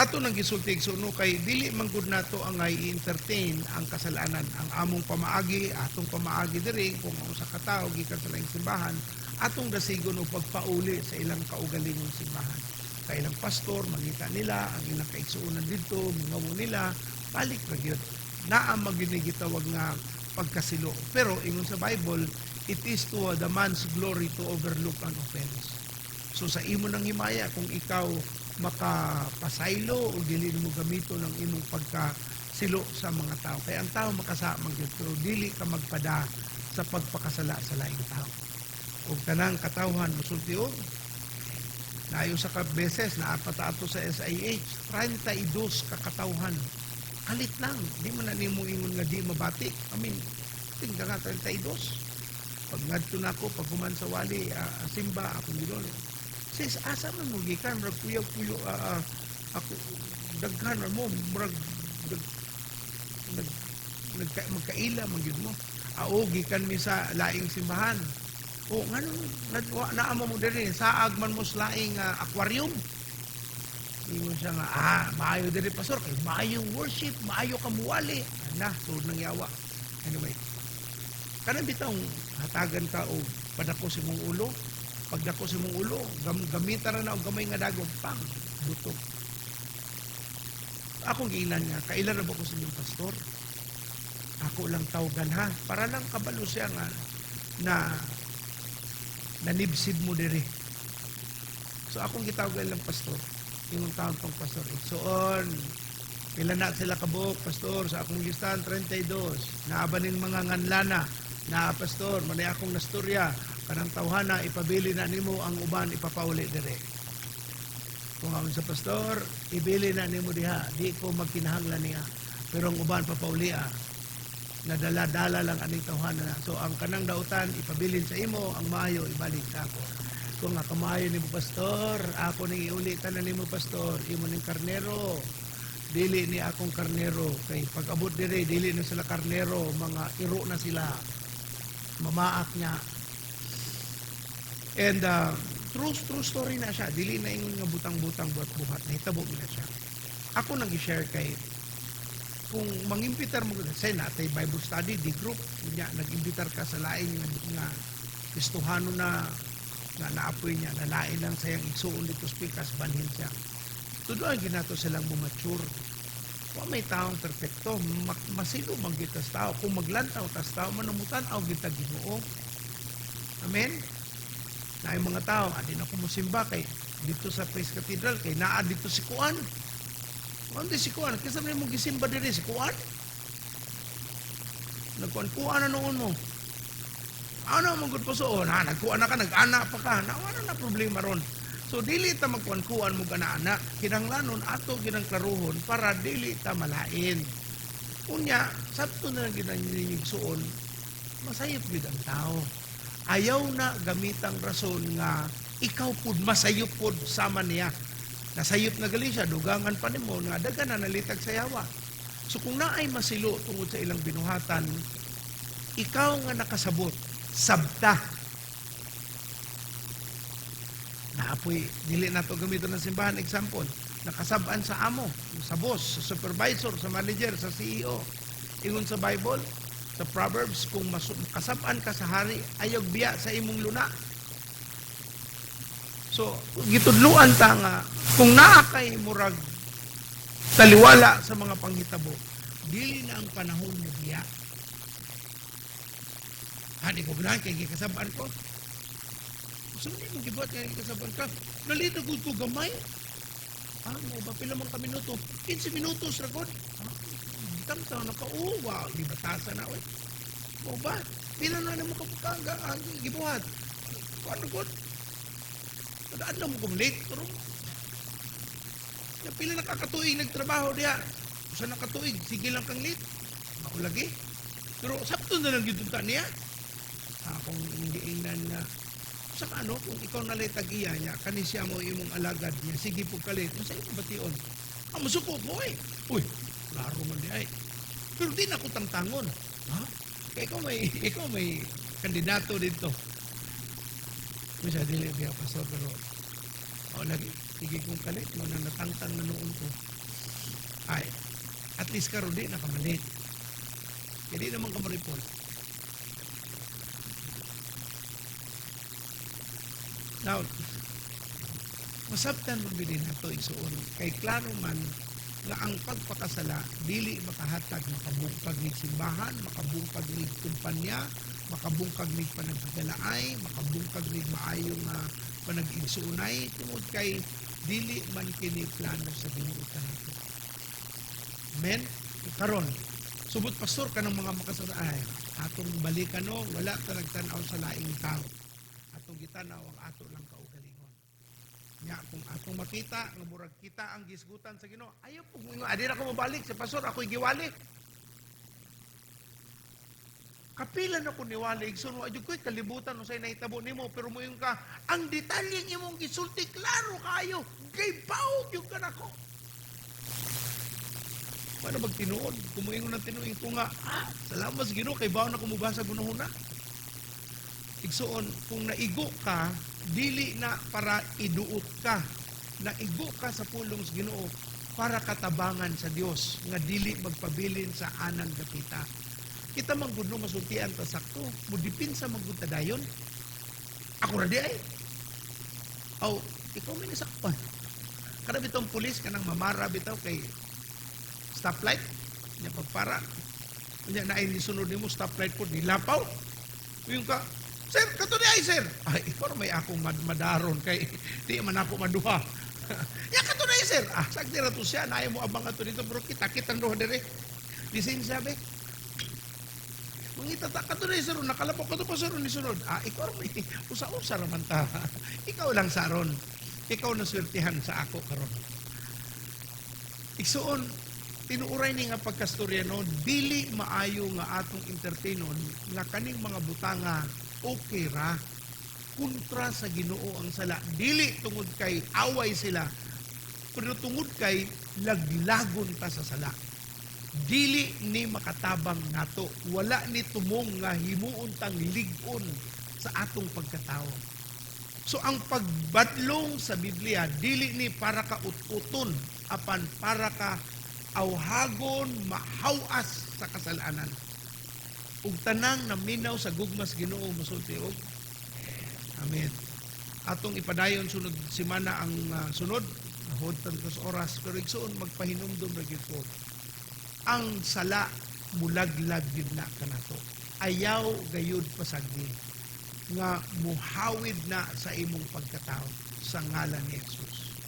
F: Ato nang gisulti, igsoon no, kay dili man gud nato ang ay i-entertain ang kasalanan. Ang among pamaagi, atong pamaagi diri kung ang usa ka tawo gikan sa laing simbahan, atong dasigon og pagpauli sa ilang kaugalingong simbahan. Sa ilang pastor, mangita nila ang ilang kaigsuonan didto, mingawo nila, balik ra gyud. Naa man gyud ni gitawag nga pagkasilo. Pero ingon sa Bible, it is to the man's glory to overlook an offense. So sa imo nang himaya kung ikaw Makapasaylo o dili nimo gamiton ang imong pagkasilo sa mga tao. Kay ang tao makasala man gyud, pero dili ka magpada sa pagpakasala sa laing tao. Ug tanang katawhan musulti og naayo sa ka beses naa pa ta ato sa SIH, 32 ka katawhan. Kalit lang, di man na nimo ingon nga di mabati. I mean, tingka nga 32. Pag ngadto nako, pag human sa wali, simba akong gidol. Sis, asa man mo gikan, murag kuyaw-kuyo, ako daghan man mo, murag nag, nag, magkaila man gyud mo. Ao gikan mi sa laing simbahan. O ngano naa mo diri, saag man mo sa laing aquarium. Ingon siya nga, maayo diri, pastor, kay maayong worship, maayo ka muwali. Na, tuod ng yawa. Anyway, kanang bitawng hatagan ka og padako sa imong ulo, pagdako sa imong ulo, gamitan ra na og gamay nga dagom, pang, buto. Akong giingnan nga, kailan na ba ko sa inyong pastor? Ako lang tawgan ha, para lang kabalo siya nga na nanibsib mo diri. So akong gitawagan lang pastor, imong taon tong pastor, igsuon, pila na sila kabuok, pastor, sa akong listahan, 32, naa ning mga nganlana, naa pastor, manay akong nastorya, kanang tawhana, ipabili na nimo ang uban, ipapauli dire. Kung ang sa pastor, ibili na nimo diha, di ko magkinahanglan niya, pero ang uban papauli ah. Nadala-dala lang aning tawhana na. So ang kanang dautan ipabilin sa imo, ang maayo ibalik sa ako. Kung nga kamayo nimo pastor, ako ning iuli tanan nimo pastor, imo ning karnero. Dili ni akong karnero kay pag abot dire dili na sila karnero, mga iro na sila. Mamaak niya. And true true story na siya. Dili na ingon nga butang-butang buhat-buhat. Nahitabo na siya. Ako nag-share kay kung mangimbitar mo say natay Bible study di group nya, nag-imbitar ka sa lain nga Kristohano na nga naapoy niya na lain lang sayang igsuon dito speakers banhin siya, tudloan ginato silang mo-mature. Wa may taong perpekto. Masilo man kita sa tao. Kung maglantaw tas tao, manumutan aw kita Ginoo. Amen. Na yung mga tao adi na ko mosimba kay dito sa Praise Cathedral kay naa dito si Kuan. Kuan di si Kuan, kasi mo gisimba diri si Kuan. Nagkuan-kuan na noon mo. Ano mo gud po na nagkuan na ka, nag-ana pa ka, na wala na problema ron. So dili ta magkuan-kuan mo gana-ana, kinahanglanon ato ginang klaruhon para dili ta malain. Unya, sabto na lang ginanyigsuon, masayop gyud ang tao. Ayaw na gamitang rason nga ikaw pud masayop pud sama niya. Nasayop na gali siya, dugangan pa nimo nga dagan na nalitag sa yawa. So kung naay masilo tungod sa ilang binuhatan, ikaw nga nakasabot, sabta. Naapoy, dili na to gamiton ng simbahan, example, nakasab-an sa amo, sa boss, sa supervisor, sa manager, sa CEO. Ingon sa Bible, sa Proverbs, kung makasab-an ka sa hari, ayaw biya sa imong luna. So, gitudluan ta nga, kung naa kay murag taliwala sa mga panghitabo, dili na ang panahon mo biya. Di ko ganahan kay gikasab-an ko. So, hindi mo gibuhat kay gikasab-an ka. Nalito gud ko gamay. Mo ba pila man ka minuto? 15 minutos ra gud. Gitamtaw na ka. Oh, wow, di batasa na oy. Mo ba? Pila na namo ka ang gibuhat? Ano gud? Kadaan na mo kung late, pero ya, pila na kakatuig nagtrabaho diha. Usa na katuig, sige lang kang late. Mao lagi. Pero sakto na lang gyud ta niya. Kung hindi ingnan nga sa ano, kung ikaw na late tag-iya niya, kani siya mo imong alagad niya, sige po kalit, unsa imong bation? Musuko ko eh. Uy, klaro man di ay. Pero di na ko tangtangon. Ha? Kay ikaw may kandidato dito. Kung siya, dili biya pastor, pero o lagi, sige kong kalit, mo na natangtang na noon ko. Ay, at least karon di na kamalit. Kaya di naman ka maripol. Now, masabtan mo bilin na ito igsuon. Kay klaro man nga ang pagpakasala dili makahatag, makabungkag nig simbahan, makabungkag nig kumpanya, makabungkag nig panagdalaay, makabungkag nig maayong panag-igsuonay, tungod kay Dili man kini plano sa Ginoo kanato. Amen. Karon, subot, pastor, kanang mga makasala ay atong balikan, no, wala ta nagtan-aw sa laing tao. Atong gitanaw ang ato lang kaugalingon. Nya kung atong makita nga murag kita ang gisgutan sa Ginoo, ayaw pug moingon, "Adi na ko mobalik sa pastor, ako'y giwali." Kapila na ko niwali, igsoon, wa jud ko'y kalibutan unsay nahitabo nimo, pero moingon ka, ang detalyeng imong gisulti klaro kaayo, kay baog yung kanako. Paano magtinuod? Kung moingon ng tinuod ko nga, ah, salamat sa Ginoo kay bawo na ko mubasa gunahuna. Igsoon, kung naigo ka, dili na para iduot ka. Naigo ka sa pulong sa Ginoo para katabangan sa Dios nga dili magpabilin sa anang dapita. Kita man gud, no, masultian ta sakto, mudipinsa man gud ta dayon. Ako ra di ay. Aw, ikaw may nasakpan. Kada bitong pulis kanang mamara bitaw kay stoplight nya pagpara. Nya naay nisunod nimo stoplight po nilapaw. Yung ka, "Sir, kato di ay, sir." "Ay, ikaw ra may akong madaron kay di man ako maduha." "Ya, kato na, sir." "Ah, sagdi ra to siya, naay mo abang ato dito pero kita kitang duha dire." "Lisensya be." Mangita ta, "Kato na, sir, nakalapaw kato pa, sir, ni sunod." "Ah, ikaw ra may usa-usa ra man ta. Ikaw lang saron. Ikaw na swertihan sa ako karon." Igsuon, tinuuray ni nga pagkastorya, no, dili maayo nga atong entertainon nga kaning mga butanga okay ra. Kontra sa Ginoo ang sala. Dili tungod kay away sila, pero tungod kay laglagon ta sa sala. Dili ni makatabang nato. Wala ni tumong nga himuon tang lig-on sa atong pagkatao. So ang pagbadlong sa Biblia dili ni para ka ut-uton apan para ka awhagon mahawas sa kasalanan. Ug tanang naminaw sa gugma sa Ginoo mosulti og Amen. Atong ipadayon sunod semana ang sunod nahudtan ko sa oras, pero igsuon, magpahinumdum ra gyud ko. Ang sala mulaglag gyud na kanato. Ayaw gayud pasagdi nga muhawid na sa imong pagkatao sa ngalan ni Jesus.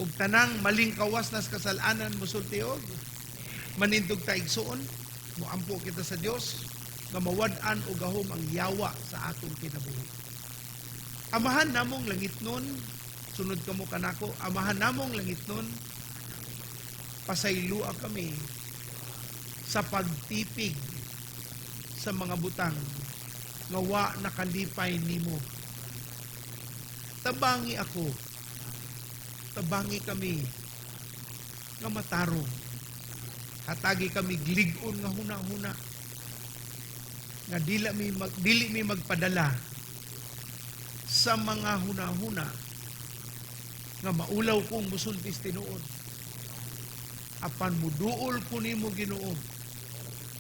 F: Ug tanang malingkawas na sa kasalanan mosulti og manindog ta, igsuon, moampo kita sa Dios nga mawad-an og gahom ang yawa sa atong kinabuhi. Amahan namong langitnon, sunod kamo kanako, Amahan namong langitnon, pasaylua kami sa pagtipig sa mga butang nga wa nakalipay nimo. Tabangi ako, tabangi kami nga matarong. Hatagi kami lig-on nga huna-huna nga dili mi magpadala sa mga huna-huna nga maulaw kong musultis tinuod. Apan muduol ko nimo, Ginoo,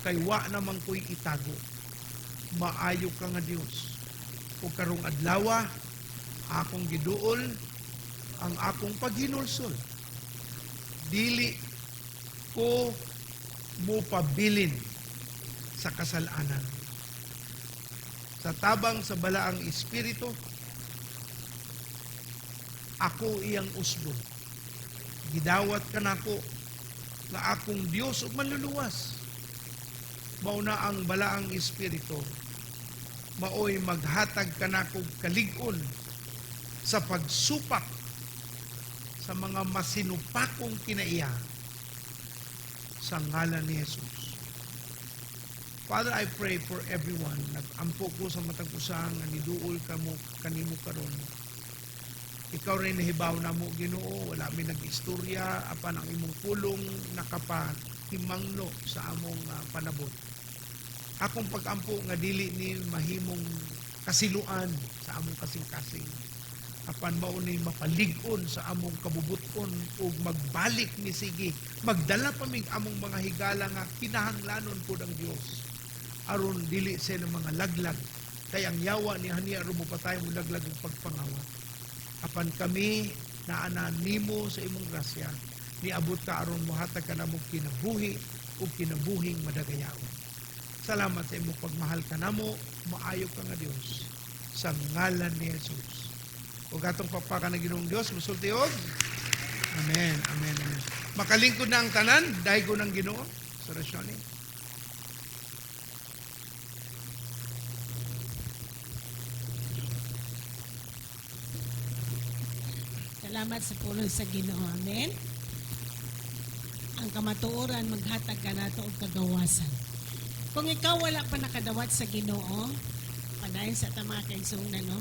F: kay wa naman ko'y itago. Maayo ka nga Dios. Ug karong adlawa, akong giduol ang akong paghinulsol. Dili ko mo pabilin sa kasalanan. Sa tabang sa balaang espiritu, ako iyang usbon. Gidawat ka nako nga akong Dios ug manluluwas. Mao na ang balaang espiritu maoy maghatag kanako kalig-on sa pagsupak sa mga masinupakong kinaiya sa ngalan ni Jesus. Father, I pray for everyone. Nag-ampo ko sa matag usa nga niduol kamo kanimo karon. Ikaw rin nahibaw na mo, Ginoo, wala mi nag-istorya apan ang imong pulong nakapahimangno sa among panabot. Akong pag-ampo nga dili ni mahimong kasiluan sa among kasing-kasing. Apan mao ni mapalig-on sa among kabubuton ug magbalik ni sige. Magdala pa mig among mga higala nga kinahanglanon pud ang Dios. Aron dili sila mga laglag kay ang yawa ni hani aron mopatay, mo laglag ug pagpangawat. Apan kami naa nimo sa imong grasya, niabot ka aron mohatag ka namo kinabuhi ug kinabuhing madagayaon. Salamat sa imong pagmahal kanamo, maayo ka nga Dios. Sa ngalan ni Jesus. Ug atong pakpakan ang Ginoong Dios, musulti og Amen, amen, amen. Makalingkod na ang tanan, daygon ang Ginoo. Sa rasyon.
B: Salamat sa pulong sa Ginoo. Amen. Ang kamatuoran maghatag kanato og kagawasan. Kung ikaw wala pa nakadawat sa Ginoo, padayon sa tama kay na, no?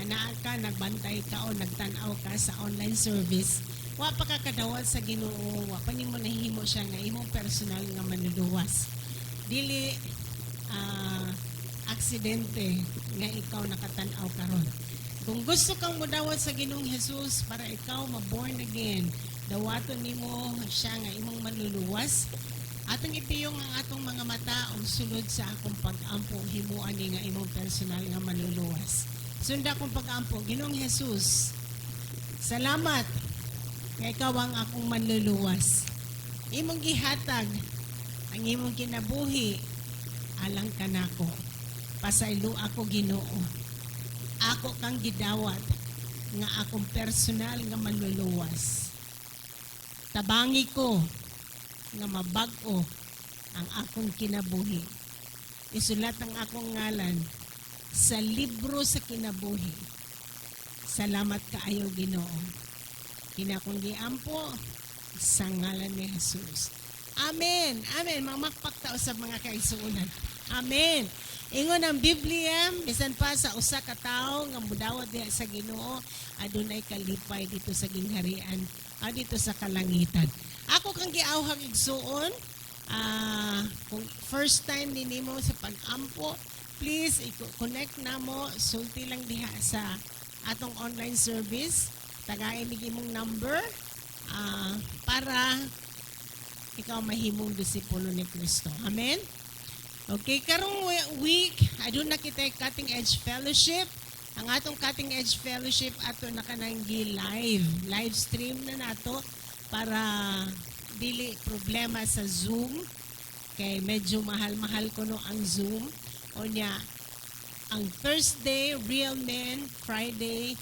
B: Anaa ka, nagbantay ka o nagtan-aw ka sa online service, wa pa ka kadawat sa Ginoo, wa pa nimo nahimo siya nga imong personal nga manluluwas. Dili aksidente nga ikaw nakatan-aw karon. Kung gusto kang mudawat sa Ginoong Jesus para ikaw ma-born again, dawaton nimo siya nga imong manluluwas. Atong ipiyong ang atong mga mata ug sulod sa akong pag-ampo, himuan ni nga imong personal nga manluluwas. Sunda akong pag-ampo, Ginoong Jesus, salamat nga ikaw ang akong manluluwas. Imong gihatag ang imong kinabuhi alang kanako. Pasaylo ako, Ginoo. Ako kang gidawat nga akong personal nga manluluwas. Tabangi ko nga mabag-o ang akong kinabuhi. Isulat ang akong ngalan sa libro sa kinabuhi. Salamat kaayo, Ginoo. Kinakong giampo sa ngalan ni Jesus. Amen. Amen. Mamakpak ta sa mga kaigsuonan. Amen. Ingon ang Biblia, bisan pa sa usa ka tawo nga mudawat diha sa Ginoo, adunay kalipay dito sa gingharian, dito sa kalangitan. Ako kang giawhag, igsuon, kung first time ni nimo sa pag-ampo, please i-connect namo, sulti lang diha sa atong online service. Tagain ni imong number para ikaw mahimong disipulo ni Kristo. Amen? Okay, karong week, aduna kita Cutting Edge Fellowship. Ang atong Cutting Edge Fellowship ato na kanang live stream na nato para dili problema sa Zoom. Kay medyo mahal-mahal kuno ang Zoom. O niya, ang Thursday, Real Men, Friday,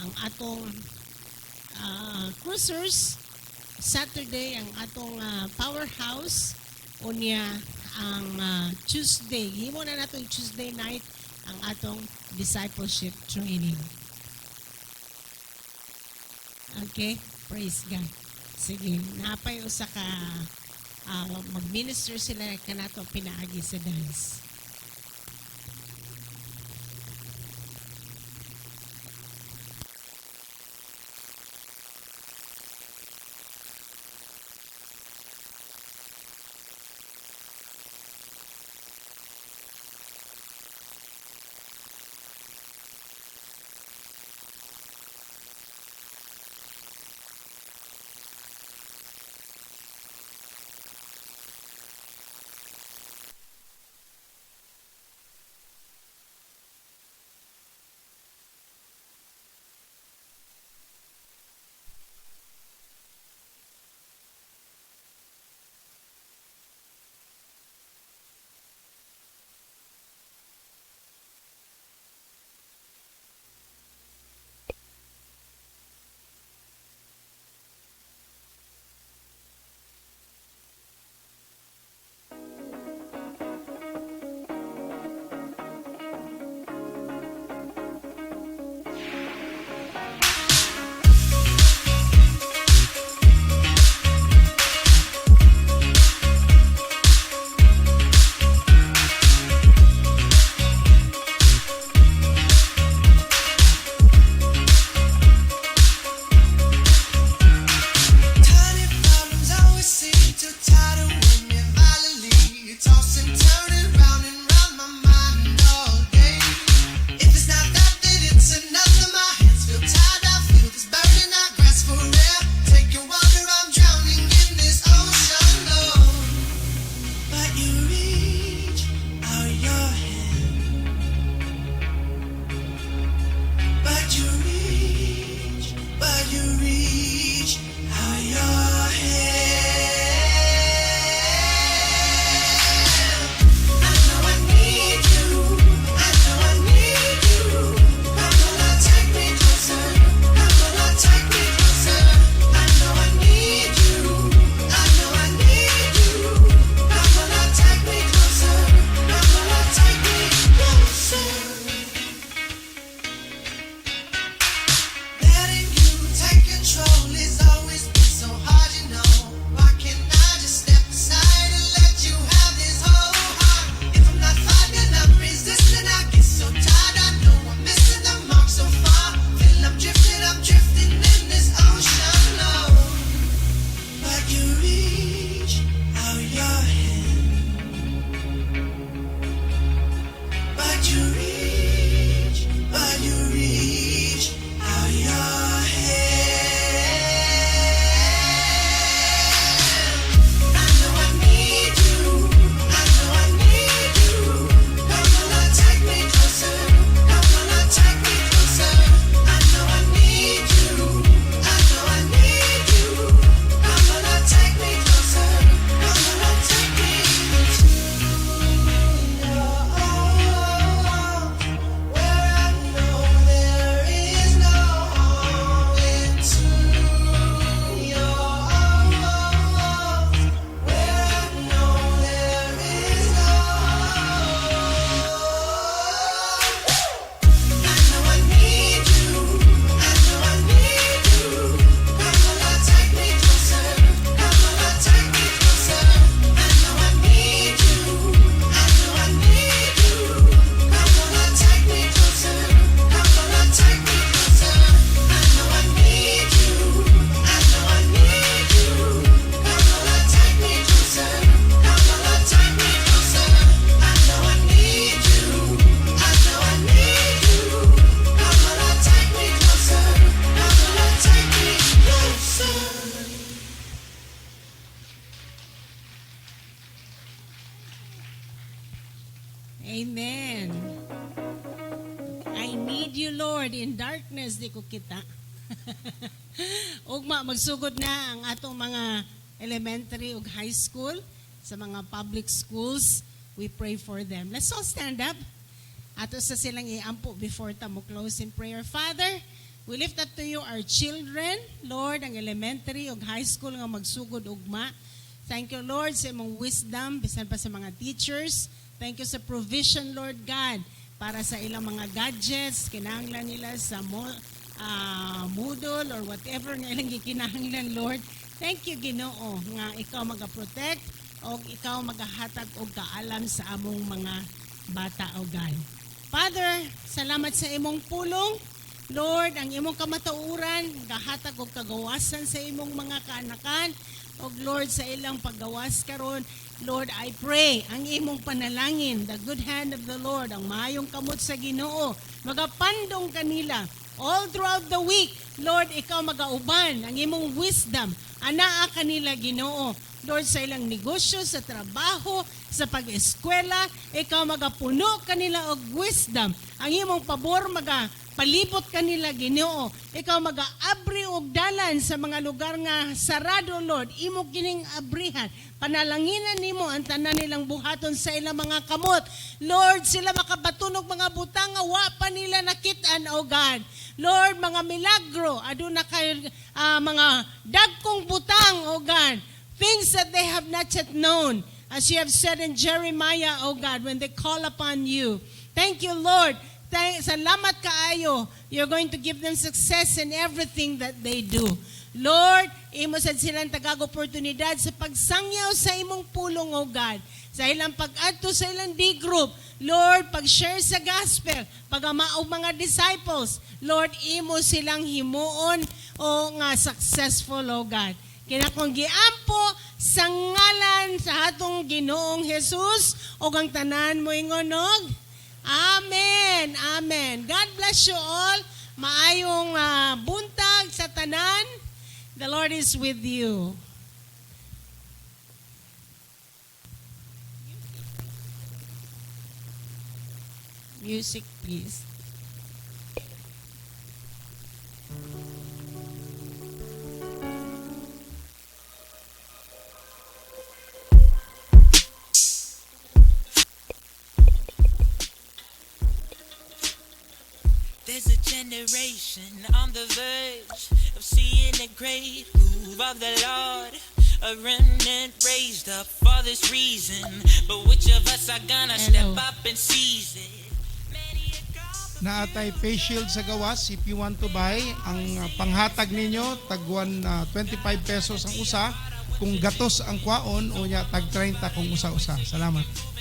B: ang atong Cruisers, Saturday, ang atong Powerhouse, o niya, ang Tuesday, himo na nato yung Tuesday night, ang atong discipleship training. Okay? Praise God. Sige, napay usa ka mag-minister sila kanato pinaagi sa dance. Amen. I need you, Lord. In darkness, di ko kita. Ugma, magsugod na ang atong mga elementary ug high school sa mga public schools. We pray for them. Let's all stand up. Ato sa silang iampo before ta mo close in prayer. Father, we lift up to you our children, Lord, ang elementary ug high school nga magsugod ugma. Thank you, Lord, sa imong wisdom, bisan pa sa mga teachers. Thank you sa provision, Lord God, para sa ilang mga gadgets, kinahanglan nila sa Moodle or whatever nga ilang gikinahanglan, Lord. Thank you, Ginoo, nga ikaw maga-protect o ikaw magahatag og kaalam sa among mga bata, O God. Father, salamat sa imong pulong. Lord, ang imong kamatuoran, gahatag og kagawasan sa imong mga kaanakan. Og Lord, sa ilang paggawas karon, Lord, I pray ang imong panalangin, the good hand of the Lord, ang maayong kamot sa Ginoo, magapandong kanila all throughout the week. Lord, ikaw magauban ang imong wisdom, anaa kanila, Ginoo. Lord, sa ilang negosyo, sa trabaho, sa pag-eskwela, ikaw magapuno kanila og wisdom. Ang imong pabor maga palibot kanila, Ginoo. Ikaw magaabri og dalan sa mga lugar nga sarado, Lord. Imo kining abrihan. Panalanginan nimo ang tanan nilang buhaton sa ilang mga kamot. Lord, sila makabaton og mga butang nga wa pa nila nakit-an, O God. Lord, mga milagro, aduna kay mga dagkong butang, O God. Things that they have not yet known. As you have said in Jeremiah, O God, when they call upon you. Thank you, Lord. Salamat kaayo. You're going to give them success in everything that they do. Lord, imo sad silang tagag oportunidad sa pagsangyaw sa imong pulong, O God. Sa ilang pag-adto sa ilang D group. Lord, pag-share sa gospel, pag-ama og mga disciples. Lord, imo silang himuon o nga successful, O God. Kini akong giampo sa ngalan sa atong Ginoong Jesus ug ang tanan moingon og Amen. Amen. God bless you all. Maayong buntag sa tanan. The Lord is with you. Music, please.
A: There's a generation on the verge of seeing a great move of the Lord. A remnant raised up for this reason. But which of us are gonna step
B: Hello.
A: up and seize it? Many a call
C: Naa tay face shield sa gawas if you want to buy. Ang panghatag ninyo, tagwan 25 pesos ang usa. Kung gatos ang kwaon, o nya tag 30 kung usa-usa. Salamat.